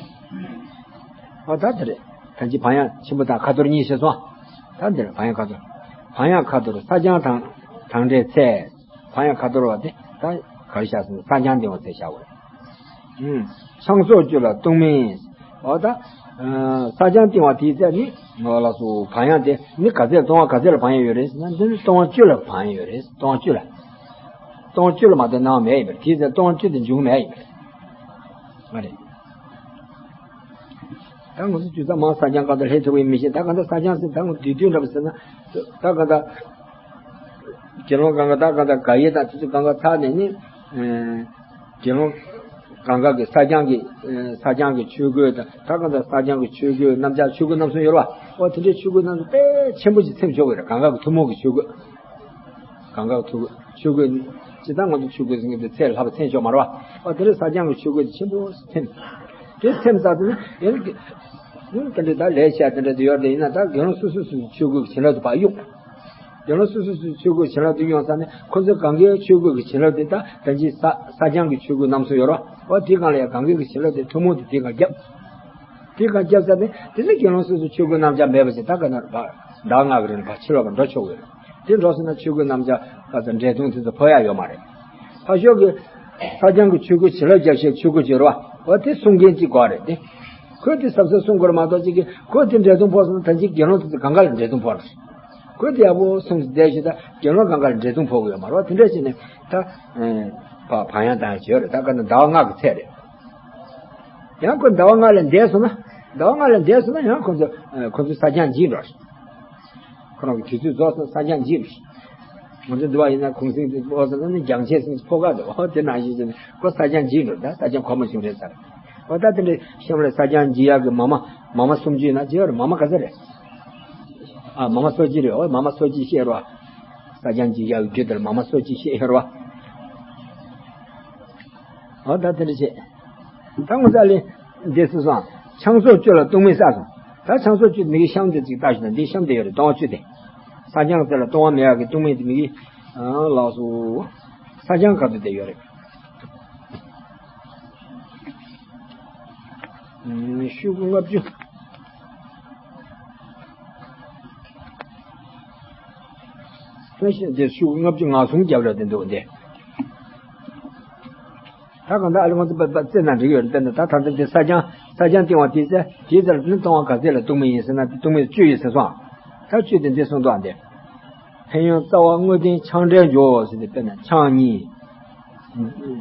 ཨ་ད་དེ་རེད། ད་ཅི་བག་ཡངས་ཆེན་པོ་དང་ཁ་ཐོར་གཉིས་བཤད་སོང་། ད་འདིར་བག་ཡངས་ཁ་ཐོར། བག་ཡངས་ཁ་ཐོར་སྲ་བརྐྱང་དང་དང་འདྲའི་ཚད། བག་ཡངས་ཁ་ཐོར་བ་དེ་ད་ག་རེ་བཞག་ཟེར་ན་སྲ་བརྐྱང་ལྡིང་བ་ཚད་བཞག་དགོས། ཨུམ། ཆང་སོགས་བཅུ་ལ་ལྟུང་མིན། འོ་ད། ཨ་སྲ་བརྐྱང་ལྡིང་བ་དེའི་ཚད་ནི་ངོ་ལ་སོ་བག་ཡངས་དེ་ནི་ག་ཚད་ལ་ལྟུང་བ་ག་ཚད་ལ་བག་ཡངས་ཡོད་རེད་ཟེར་ན་འདི་ནི་ལྟུང་བ་བཅུ་ལ་བག་ཡངས་ཡོད་རེད། ལྟུང་བ་བཅུ་ལ། ལྟུང་བ་བཅུ་ལ་མ་གཏོགས་གནང་བ་མེད་ཡིན་པ་རེད། དེའི་ཚད་ལྟུང་བ་བཅུ་དེ་འབྱུང་མེད་ཡིན་པ་རེད། ཨ་རེད། ད་ང་ཚོ་དུས་ཚོད་མང་སྲ་བརྐྱང་གང་དུ་ལྷན་ཐུག་པའི་མི་ཤེས། ད་གང་ལྟར་སྲ་བརྐྱང་ཟེར་ད་ང་དུས་དུས་འདྲ་པོ་ཟེར་ན། ད་གང་ལྟར། དགེ་སློང་གང་ག་ད་གང་ལྟར་དགའ་ཡས་དང་དུས་ཚོད་གང་ག་ཚར་ནས་ནི། དགེ་སློང་གང་ག་གི་སྲ་བརྐྱང་གི་སྲ་བརྐྱང་གི་ཆོས་གོས་དང་ད་གང་ལྟར་སྲ་བརྐྱང་གི་ཆོས་གོས་རྣམ་གཞག་ཆོས་གོས་རྣམ་གསུམ་ཡོད་རེད་བ། འོ་དེ་འདྲའི་ཆོས་གོས་རྣམ་གསུམ་དཔེ་ཆེན་པོ་ཞིག་ཚེམ་ཆོག་གི་རེད། གང་ག་གི་ཐུན་མོང་གི་ཆོས་གོས། གང་ག་ཐུག་ཆོས་གོས་ནི། ཇི་ལྟར་ང་ཚོ་ཆོས་གོས་ཟེར་མཁན་དེ་ཚད་ལྷག་པ་ཚད་ཆོག་མ་རེད་བ། ཨ་དེ་རིང་སྲ་བརྐྱང་གི་ཆོས་གོས་དེ་ཆེན་པོ་ཚེམ། དེ་ཚེམ་ཟ་དུས་ནི་ཡང་དེ་འདྲ་ད་ལས་བྱ་དེ་འདྲ་དེ་ཡོད་དེ་ཡིན་ན་ད་དགེ་སློང་སོ་སོ་སོ་སོའི་ཆོས་གོས་ཀྱི་བྱིན་རླབས་དེ་ཕར་གཡུག་དགེ་སློང་སོ་སོ་སོ་སོའི་ཆོས་གོས་བྱིན་རླབས་དེ་གཡུག་ས་ནས་ཁོ་ཚོའི་གང་གའི་ཆོས་གོས་ཀྱི་བྱིན་རླབས་དེ་ད་ད་ཅི་ས་སྲ་བརྐྱང་གི་ཆོས་གོས་རྣམ་གསུམ་ཡོད་རེད་བ། ཨ་དེ་གང་ལ་ཡང་གང་གའི་གི་བྱིན་རླབས་དེ་ཐུན་མོང་དུ་དེ་གང་བརྒྱབ། དེ་གང་སྐྱབས་ས་ནི་དེ་ནི་དགེ་སློང་སོ་སོའི་ཆོས་གོས་རྣམ་གཞག་མེད་པ་ཞིག་ད་ག་ན་བ་ཟླ་ལྔ་གི་རིང་ལ་ཕར་ཕྱི་ལོགས་ལ་འགྲོ་ཆོག་གི་རེད། དེ་འགྲོ་སོང་ན་ཆོས་གོས་རྣམ་གཞག་ག་ཚོད་འབྲས་དུང་དེ་ཚོ་ཕོག་ཡ་ཡོད་མ་རེད། ཕར་ཕྱོགས་ཀྱི་ས་སྐྱོང་གི་ཆོས་གོས་བྱིན་རླབས་རྒྱབ་ཤེས་ཆོས་གོས་བྱེད་རོགས་བ་དེ་གསུང་མཁན་གཅིག་དགོས་རེད་དེ། ཁོས་དེ་གཟབ་གཟབ་གསུང་དགོས་རེད་མ་གཏོགས་གཅིག་གིས་ཁོས་དེ་འབྲས་དུང་ཕོག་སོང་ན་ད་ཅིག་དགེ་སློང་དེ་ཚོ་གང་ག་ལ་འབྲས་དུང་ཕོག་རེད། ཁོས་དེ་ཡག་པོ་གསུངས་བསྡད་ཤེས་ད་དགེ་སློང་གང་ག་ལ་འབྲས་དུང་ཕོག་གི་ཡོད་མ་རེད་བ། དེ་འདྲ་བྱས་ནས་ད་བག་ཡངས་བཏང་ཡ་བྱེད་རེད། ད་ག་ན་ཟླ་བ་ལྔ་གི་ཚད་རེད། ཡང་ཁོ་ཟླ་བ་ལྔ་ལས་འདས་སོང་ན། ཟླ་བ་ལྔ་ལས་འདས་སོང་ན་ཡང་ཁོ་ཚོ་ཁོ་ཚོའི་ས་སྐྱོང་འཇིག་འགྲོ། ཁོ་རང་གི་དུས་ཚོད་རྫོགས་སོང་ས་སྐྱོང་འཇིག་འགྲོ། ང་ཚོ་འདི་བ་ཡིན་ན་གུང་སེང་དེ་འོ་ཟེར་ན་ནི་རྒྱང་ཆད་སོང་ཕོ་ཁ་འདུག་འོ་དེ་ནང་བཞིན་བྱས་ནས་ཁོ་ས་སྐྱོང་འཇིག་འགྲོ། ད་ས་སྐྱོང་ཁོ་མ་བྱུང་རེད་ཟེར། འོ་ད་དེ་འདྲའི་གཤམ་ལ་ས་བྱང་འཇིག་ཡག་གི་མ་མ་མ་མ་སུམ་ཅུ་ཡིན་ན་ཇི་ཡོད་རེད། མ་མ་ག་ཚོད་རེད། ཨ་མ་མ་སོ་གཅིག་རེད། འོ་མ་མ་སོ་གཅིག་བཤད་རོགས། ས་བྱང་འཇིག་ཡག་གི་རྒྱུ་དེར་མ་མ་སོ་གཅིག་བཤད་རོགས། འོ་ད་དེ་འདྲ་བྱས། ད་ངོ་ཚ་ལས་འདས་སུ་སོང་། ཆང་སོགས་བཅུ་ལ་སྟོང་མིན་བསགས་སོང་། ད་ཆང་སོགས་བཅུ་འདི་གི་གཤམ་དེ་ཅིག་བལྟ་ཞིག་དང་འདི་གཤམ་དེ་ཡོད་རེད། སྟོང་བ་བཅུ་དེ། ས་བྱང་ཟེར་ལ་སྟོང་བ་མེད་ཡག་གི་སྟོང་མིན་དེ་མི་གི། ཨ་ལགས་སོ། ས་བྱང་ཁ་ཐུག་དེ་ཡོད་རེད། ཤོག་གུ་ལྔ་བཅུ། ས་བྱང་དེ་ཤོག་གུ་ལྔ་བཅུ་ང་གསུམ་རྒྱབ་ར་དེ་འདུག་འདི། ད་གང་ལྟར་ཨ་ལི་ང་ཚོ་པ་པ་རྩེ་ན་འགྲིག་ཡོད་རེད། ད་ད་ད་ད་དེ་ས་བྱང་ས་བྱང་སྟེང་བ་དེ་ཚེ་དེའི་ཚེ་ལ་ནི་སྟོང་བ་ག་ཚད་ལ་སྟོང་མིན་ཡིན་ཟེར་ན་སྟོང་མིན་བཅུ་ཡིན་ཟེར་སོང་། ད་བཅུ་དེ་འདི་གསུངས་འདུག་ཨ་འདི། ཕན་ཡོན་རྩ་བ་དངོས་བསྟན་ཆང་འབྲས་འཇོ་ཟེར་ཏེ་དཔེར་ན་ཆང་གཉིས།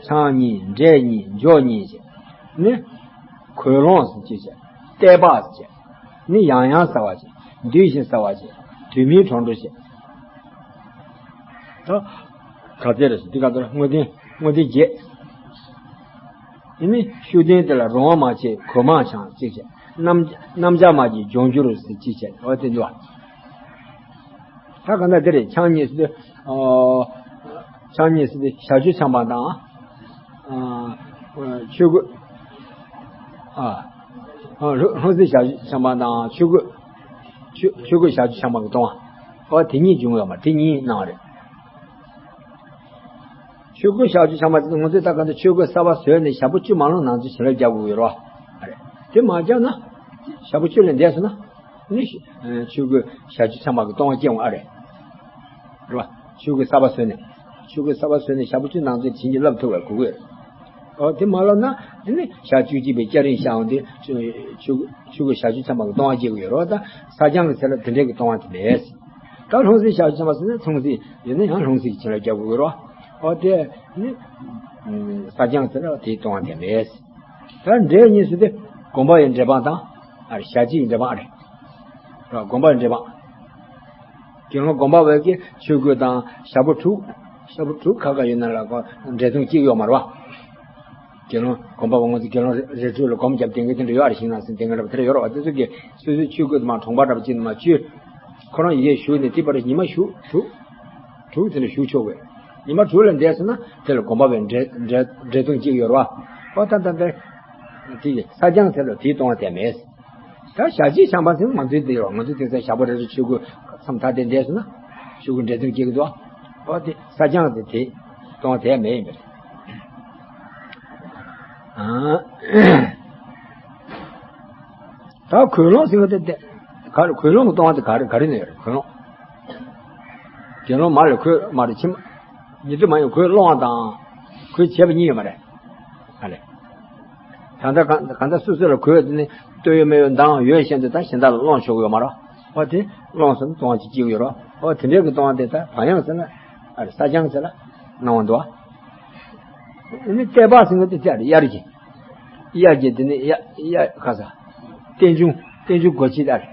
ཆང་གཉིས་འབྲས་གཉིས་འཇོ་གཉིས་ཟེར། ནི། གོས་ལོངས་ཟེར་གཅིག་བྱས། བརྟས་པ་ཟེར་བྱས། ནི་ཡང་ཡང་ཟ་བ་བྱས། འདུས་ཤིང་ཟ་བ་བྱས། དུས་མིན་གྲོགས་འགྲོ་བྱས། ད། ག་ཚད་རེད་ཟེར་དུས་ག་ཚོད་དངོས་བསྟན་དངོས་བསྟན་བརྒྱད། དེ་ནི་ཤུགས་ལྡན་དེ་ལ་རང་དབང་མ་བྱས་གོས་མང་ཆང་གཅིག་བྱས། རྣམ་རྣམ་གཞག་མ་གྱིས་ལྗོངས་འགྱུར་ཟེར་གཅིག་བྱས། འོ་དེ་འདུག་བ། ད་ག་ན་དེ་རེད། ཆང་གཉིས་ཟེར་དུས། ཨོ། ཆང་གཉིས་ཟེར་དུས་ཞག་བཅུ་ཆང་པ་དང་། ཨ། ཆོས་གོས། ཨ། ཨ་ལྷུང་བཟེད་ཞག་བཅུ་ཆང་པ་དང་ཆོས་གོས། ཆོས་ཆོས་གོས་ཞག་བཅུ་ཆང་པ་གི་སྟོང་བ། ཨོ་དེ་གཉིས་བྱུང་ཡོད་མ་དེ་གཉིས་གནང་བ་རེད། ཆོས་གོས་ཞག་བཅུ་ཆང་པ་དེ་ང་ཚོས་ད་ག་ཚོད་ཆོས་གོས་གསར་པ་བཟོས་ནས་ཞག་པོ་བཅུ་མ་ལོན་ནང་ཚུད་བྱིན་རླབས་རྒྱག་དགོས་ཡོད་རེད་བ། རེད། དེ་མ་རྒྱག་ན། ཞག་པོ་བཅུ་ལས་འདས་སོང་ན། ནི། ཆོས་གོས་ཞག་བཅུ་ཆང་པ་གི་སྟོང་བ་སྐྱེ་འོང་ཨ་རེད། རེད་བ། ཆོས་གོས་གསར་པ་བཟོས་ནས། ཆོས་གོས་གསར་པ་བཟོས་ནས་ཞག་པོ་བཅུ་ནང་ཚུད་བྱིན་གྱིས་བརླབས་ཐུབ་པའི་གོ་སྐབས། ཨོ་དེ་མ་ལོན་ན་དེ་ནི་ཞག་བཅུ་གཅིག་པའི་སྐྱ་རེངས་ཤར་འོང་དུས་ཆོས་ཆོས་ཆོས་གོས་ཞག་བཅུ་ཆང་པ་གི་སྟོང་བ་སྐྱེ་དགོས་ཡོད་རེད་བ། ད་ས་བྱང་གི་ཚེ་ལ་དེ་འདྲའི་གི་སྟོང་བ་དེ་མེད། ད་ལྷུང་བཟེད་ཞག་བཅུ་ཆང་པ་ཟེར་ན་ལྷུང་བཟེད་ཡོད་ན་ཡང་ལྷུང་བཟེད་ཀྱི་བྱིན་རླབས་རྒྱག་དགོས་ཡོད་རེད་བ། ཨོ་དེ་ནི་ས་བྱང་ཚེ་ལ་དེའི་སྟོང་བ་དེ་མེད། ད་འབྲས་གཉིས་ཟེར་དུས་སྒོམ་པ་ཡི་འབྲས་སྤངས་དང་། ཨ་རེ་ཞག་གཅིག་གི་འབྲས་སྤངས་ཨ་རེད། སྒོམ་པ་ཡི་འབྲས་སྤངས། དགེ་སློང་སྒོམ་པ་བས་ཀྱི་ཆོས་གོས་དང་ཞག་པོ་དྲུག་ཞག་པོ་དྲུག་ཁ་ཁ་ཡོད་ན་ལ་ཁོ་འབྲས་སྤངས་གཅིག་ཡོད་མ་རེད་བ། དགེ་སློང་སྒོམ་པ་བ་ང་ཚོ་དགེ་སློང་རེ་རེ་དྲུག་ལ་སྒོམ་བརྒྱབ་བསྡད་མཁན་དེ་འདྲ་ཡོད་ཨ་རེ། ཞིང་ནང་སྲིད་དེ་འདྲ་དེ་འདྲ་ཡོད་རེད་བ། དེ་ཚོ་གི་སོ་སོའི་ཆོས་གོས་དང་མ་གྲོང་པ་འདྲ་པོ་གཅིག་ནས་མ་བཅོས། ཁོ་རང་ཡི་གེ་ཞུགས་ནས་དེ་བར་ཉི་མ་ཞུགས་དྲུག་དྲུག་དེ་འདྲ་ཞུགས་ཆོག་གི། ཉི་མ་དྲུག་ལ་འདས་སོང་ན་དེ་ལ་སྒོམ་པ་བས་འབྲས་འབྲས་འབྲས་སྤངས་གཅིག་ཡོད་རེད་བ། ཨོ་ད་ད་ད། དེ་ས་བྱང་ཚེ་ལ་དེའི་སྟོང་བ་དེ་མེད། ད་ཞག་གཅིག་ཆང་པ་ཟེར་ང་ཚོའི་དེ་ཡོད། ང་ཚོའི་དེང་སང་ཞག་པོ་རེ་རེ་ཆོས་གོས་མཚམས་ཐ་དད་འདས་སོང་ན་ཆོས་གོས་འབྲས་སྤངས་སྐྱེ་གི་འདུག་ཨོ་དེ་ས་བྱང་དེ་དེ་སྟོང་བ་དེ་མེད་ཡིན་པ་རེད། ཨ། ད་གོས་ལོངས་ཟེར་བ་དེ་དེ་ག་རེ། གོས་ལོངས་ཀྱི་སྟོང་བ་དེ་ག་རེ་ག་རེ་ནས་ཡོད་རེད། གོས་ལོངས། དགེ་སློང་མ་ལ་གོས་མ་རེད། ཕྱི་མ། ཉི་མ་མ་ཡིན་གོས་སློང་བ་དང་། གོས་བྱས་པ་གཉིས་ཡོད་མ་རེད། ཨ་ལས། ད་ལྟ་གང་གང་ལྟར་སོ་སོ་ལ་གོས་དེ་ནི་ལྟོས་ཡོད་མེད་ཡོད་མདངས་ཡོད་བཞིན་དུ་ད་གཞན་དག་ལ་སློང་ཆོག་གི་ཡོད་མ་རེད། ཨོ་དེ་སློང་སོང་ན་སྟོང་བ་གཅིག་སྐྱེ་གི་ཡོད་རེད། ཨོ་དེ་འདྲའི་གི་སྟོང་བ་དེ་ད་བག་ཡངས་ཟེར་ན། ཨ་རེ་ས་བྱང་ཟེར་ན་སྣང་བ་འདུག་ཨ་ནི་བརྟས་པ་ཟེར་ན་དེ་ཚེ་ཨ་རེ་དབྱར་གྱི། དབྱར་གྱི་དེ་ནི་དབྱར་དབྱར་ཁ་ས། རྟེན་འབྱུང་རྟེན་འབྱུང་སྒོ་ཕྱེ་ཨ་རེ།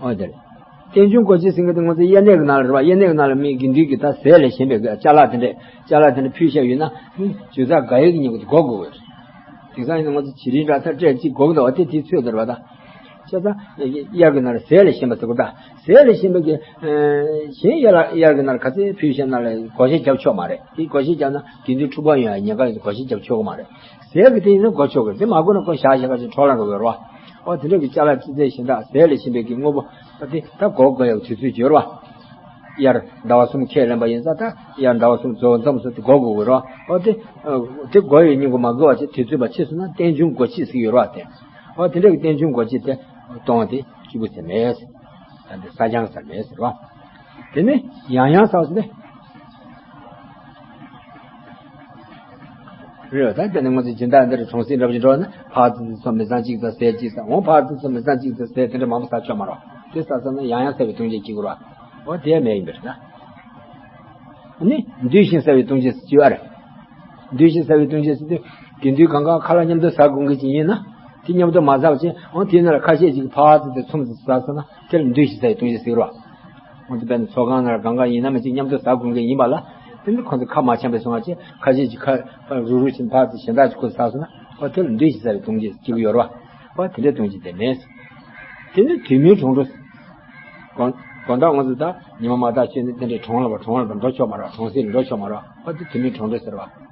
ཨོ་དེ་རེད། རྟེན་འབྱུང་སྒོ་ཕྱེ་ཟེར་མཁན་དེ་ང་ཚོ་དབྱར་གནས་ཀྱི་ནང་ལ་རེད་བ། དབྱར་གནས་ཀྱི་ནང་ལ་མི་དགེ་འདུན་གྱི་ད་ཟས་ལ་ཞེན་པའི་ཅ་ལག་དེ་འདྲས་ཅ་ལག་དེ་འདྲས་ཕུལ་བཞག་ཡོད་ན་ནི་ཇོ་ཚ་དགའ་ཡག་གི་སྙིང་པོ་དེ་སྒོ་དགོས་པས། དེང་སང་ཡིན་ན་ང་ཚོ་བྱི་རིལ་འདྲ་ཚ་སྤྲད་ཅིག་སྒོ་གི་འདུག་བ། དེ་དེའི་ཚོད་དེ་རེད་བ་ད། བྱས་ཙང་དབྱར་གྱི་ནང་ལ་ཟས་ལ་ཞེན་པ་ཟེར་དགོས་ད། ཟས་ལ་ཞེན་པའི་གི་གཞན་དབྱར་ལ་དབྱར་གྱི་ནང་ལ་ག་ཚོད་ཕུལ་བཞག་ན་ལ་བགོ་བཤའ་རྒྱབ་ཆོག་མ་རེད། དེ་བགོ་བཤའ་རྒྱབ་ན་དགེ་འདུན་འཁྲུག་པ་ཡོང་ཡ་ཉེན་ཁ་ཡོད། བགོ་བཤའ་རྒྱབ་ཆོག་གི་མ་རེད། ཟས་ཀྱི་དེ་ཡིན་ན་དགོས་ཆོག་གི་རེད། དེ་མ་དགོས་ན་ཁོ་བཞག་བཞག་ག་ཅིག་འཕྲོ་བརླག་འགྲོ་གི་རེད་བ། ཨོ་དེ་འདྲ་གི་ཅ་ལག་ཅི་ཚད་གཞན་དག་ཟས་ལ་ཞེན་པའི་གི་དངོས་པོ་ད་དེ་ད་དགོས་དགོས་ཡག་དུས་ཚོད་ཡོད་རེད་བ། དབྱར་ཟླ་བ་གསུམ་ཁས་ལེན་པ་ཡིན་ཙང་ད་དབྱར་ཟླ་བ་གསུམ་རྫོགས་མཚམས་སུ་དེ་དགོས་དགོས་གི་རེད་བ། ཨོ་དེ་དེ་དགོས་ཡོད་སྙིང་པོ་མ་དགོས་པ་ཅིག་དུས་ཚོད་པ་ཕྱིས་སོང་ན་རྟེན་འབྱུང་སྒོ་ཕྱེ་ཟེར་གི་ཡོད་རེད་བ་དེ། ཨོ་དེ་འདྲ་གི་རྟེན་འབྱུང་སྒོ་ཕྱེ་དེ་སྟོང་བ་དེ་བཅུ་པོ་ཟེར་མེད། ད་འདི་ས་བྱང་ཟེར་མེད་ཟེར་བ། དེ་ནི་ཡང་ཡང་ཟེར་བ་ཟེར་ནས། རེད་བ། ད་དེ་ནི་ང་ཚོ་སྦྱིན་བདག་འདིར་གྲོང་གསེབ་འདྲ་པོ་ཅིག་འགྲོ་ན་ཕར་ཙི་ཙི་སོང་མི་ཚང་གཅིག་ཙམ་ཟས་གཅིག་ཙམ། འོང་ཕར་ཙི་ཙི་སོང་མི་ཚང་གཅིག་ཙམ་ཟས་དེ་འདྲ་མང་པོ་ཟ་ཆོག་མ་རེད། དེ་ཟ་ས་ན་ཡང་ཡང་ཟ་བའི་ལྟུང་བྱེད་སྐྱེ་གི་རེད་བ། འོ་དེ་མེད་ཡིན་པ་རེད་ད། ནི་འདུས་ཤིང་ཟ་བའི་ལྟུང་བྱེད་ཟེར་གྱི་ཡོད་རེད། འདུས་ཤིང་ཟ་བའི་ལྟུང་བྱེད་ཟེར་དུས་དགེ་འདུན་གང་ག་ཁ་ལག་མཉམ་དུ་ཟ་དགོས་མཁན་ཅིག་ཡིན་ན། དེ་མཉམ་དུ་མ་ཟ་བ་བྱས་འོང་དེའི་ནང་ལ་ཁ་ཤས་ཅིག་ཕར་ཙི་ཙི་ཚུར་ཙི་ཙི་ཟ་སོང་ན་དེ་ལ་འདུས་ཤིང་ཟ་བའི་ལྟུང་བྱེད་ཟེར་གྱི་རེད་བ། འོང་དེ་དཔེར་ན་ཚོགས་ཁང་ནང་ལ་གང་ག་ཡིན་ན་མ་གཅིག་མཉམ་དུ་ཟ་དགོས་མཁན་ཡིན་པ་ལ། དེ་ནི་ཁོ་ཚོ་ཁ་མ་འཆམ་པའི་སོང་བ་ཅིག་ཁ་ཤས་ཀྱིས་ཁ་རུག་རུག་བྱས་ཕར་ཚུར་གཞན་དག་ཅིག་ཁོ་ཚོ་ཟ་སོང་ན། ཨོ་དེ་ལ་འདུས་བྱས་ཟ་བའི་གདུང་རྒྱུད་ཅིག་ཡོད་རེད་བ། ཨོ་དེ་འདྲའི་གདུང་རྒྱུད་དེ་མེད། དེ་ནི་དུས་མིན་གྲོང་དྲོ། དགོང་དག་ང་ཚོ་ད་ཉི་མ་མ་དག་ཤོད་ནས་དེ་འདྲའི་གྲོང་ལ་བ་གྲོང་ལ་བ་འགྲོ་ཆོག་མ་རེད། གྲོང་གསེབ་ལ་འགྲོ་ཆོག་མ་རེད། ཨོ་དེ་དུས་མིན་གྲོང་དྲོ་ཟེར་བ།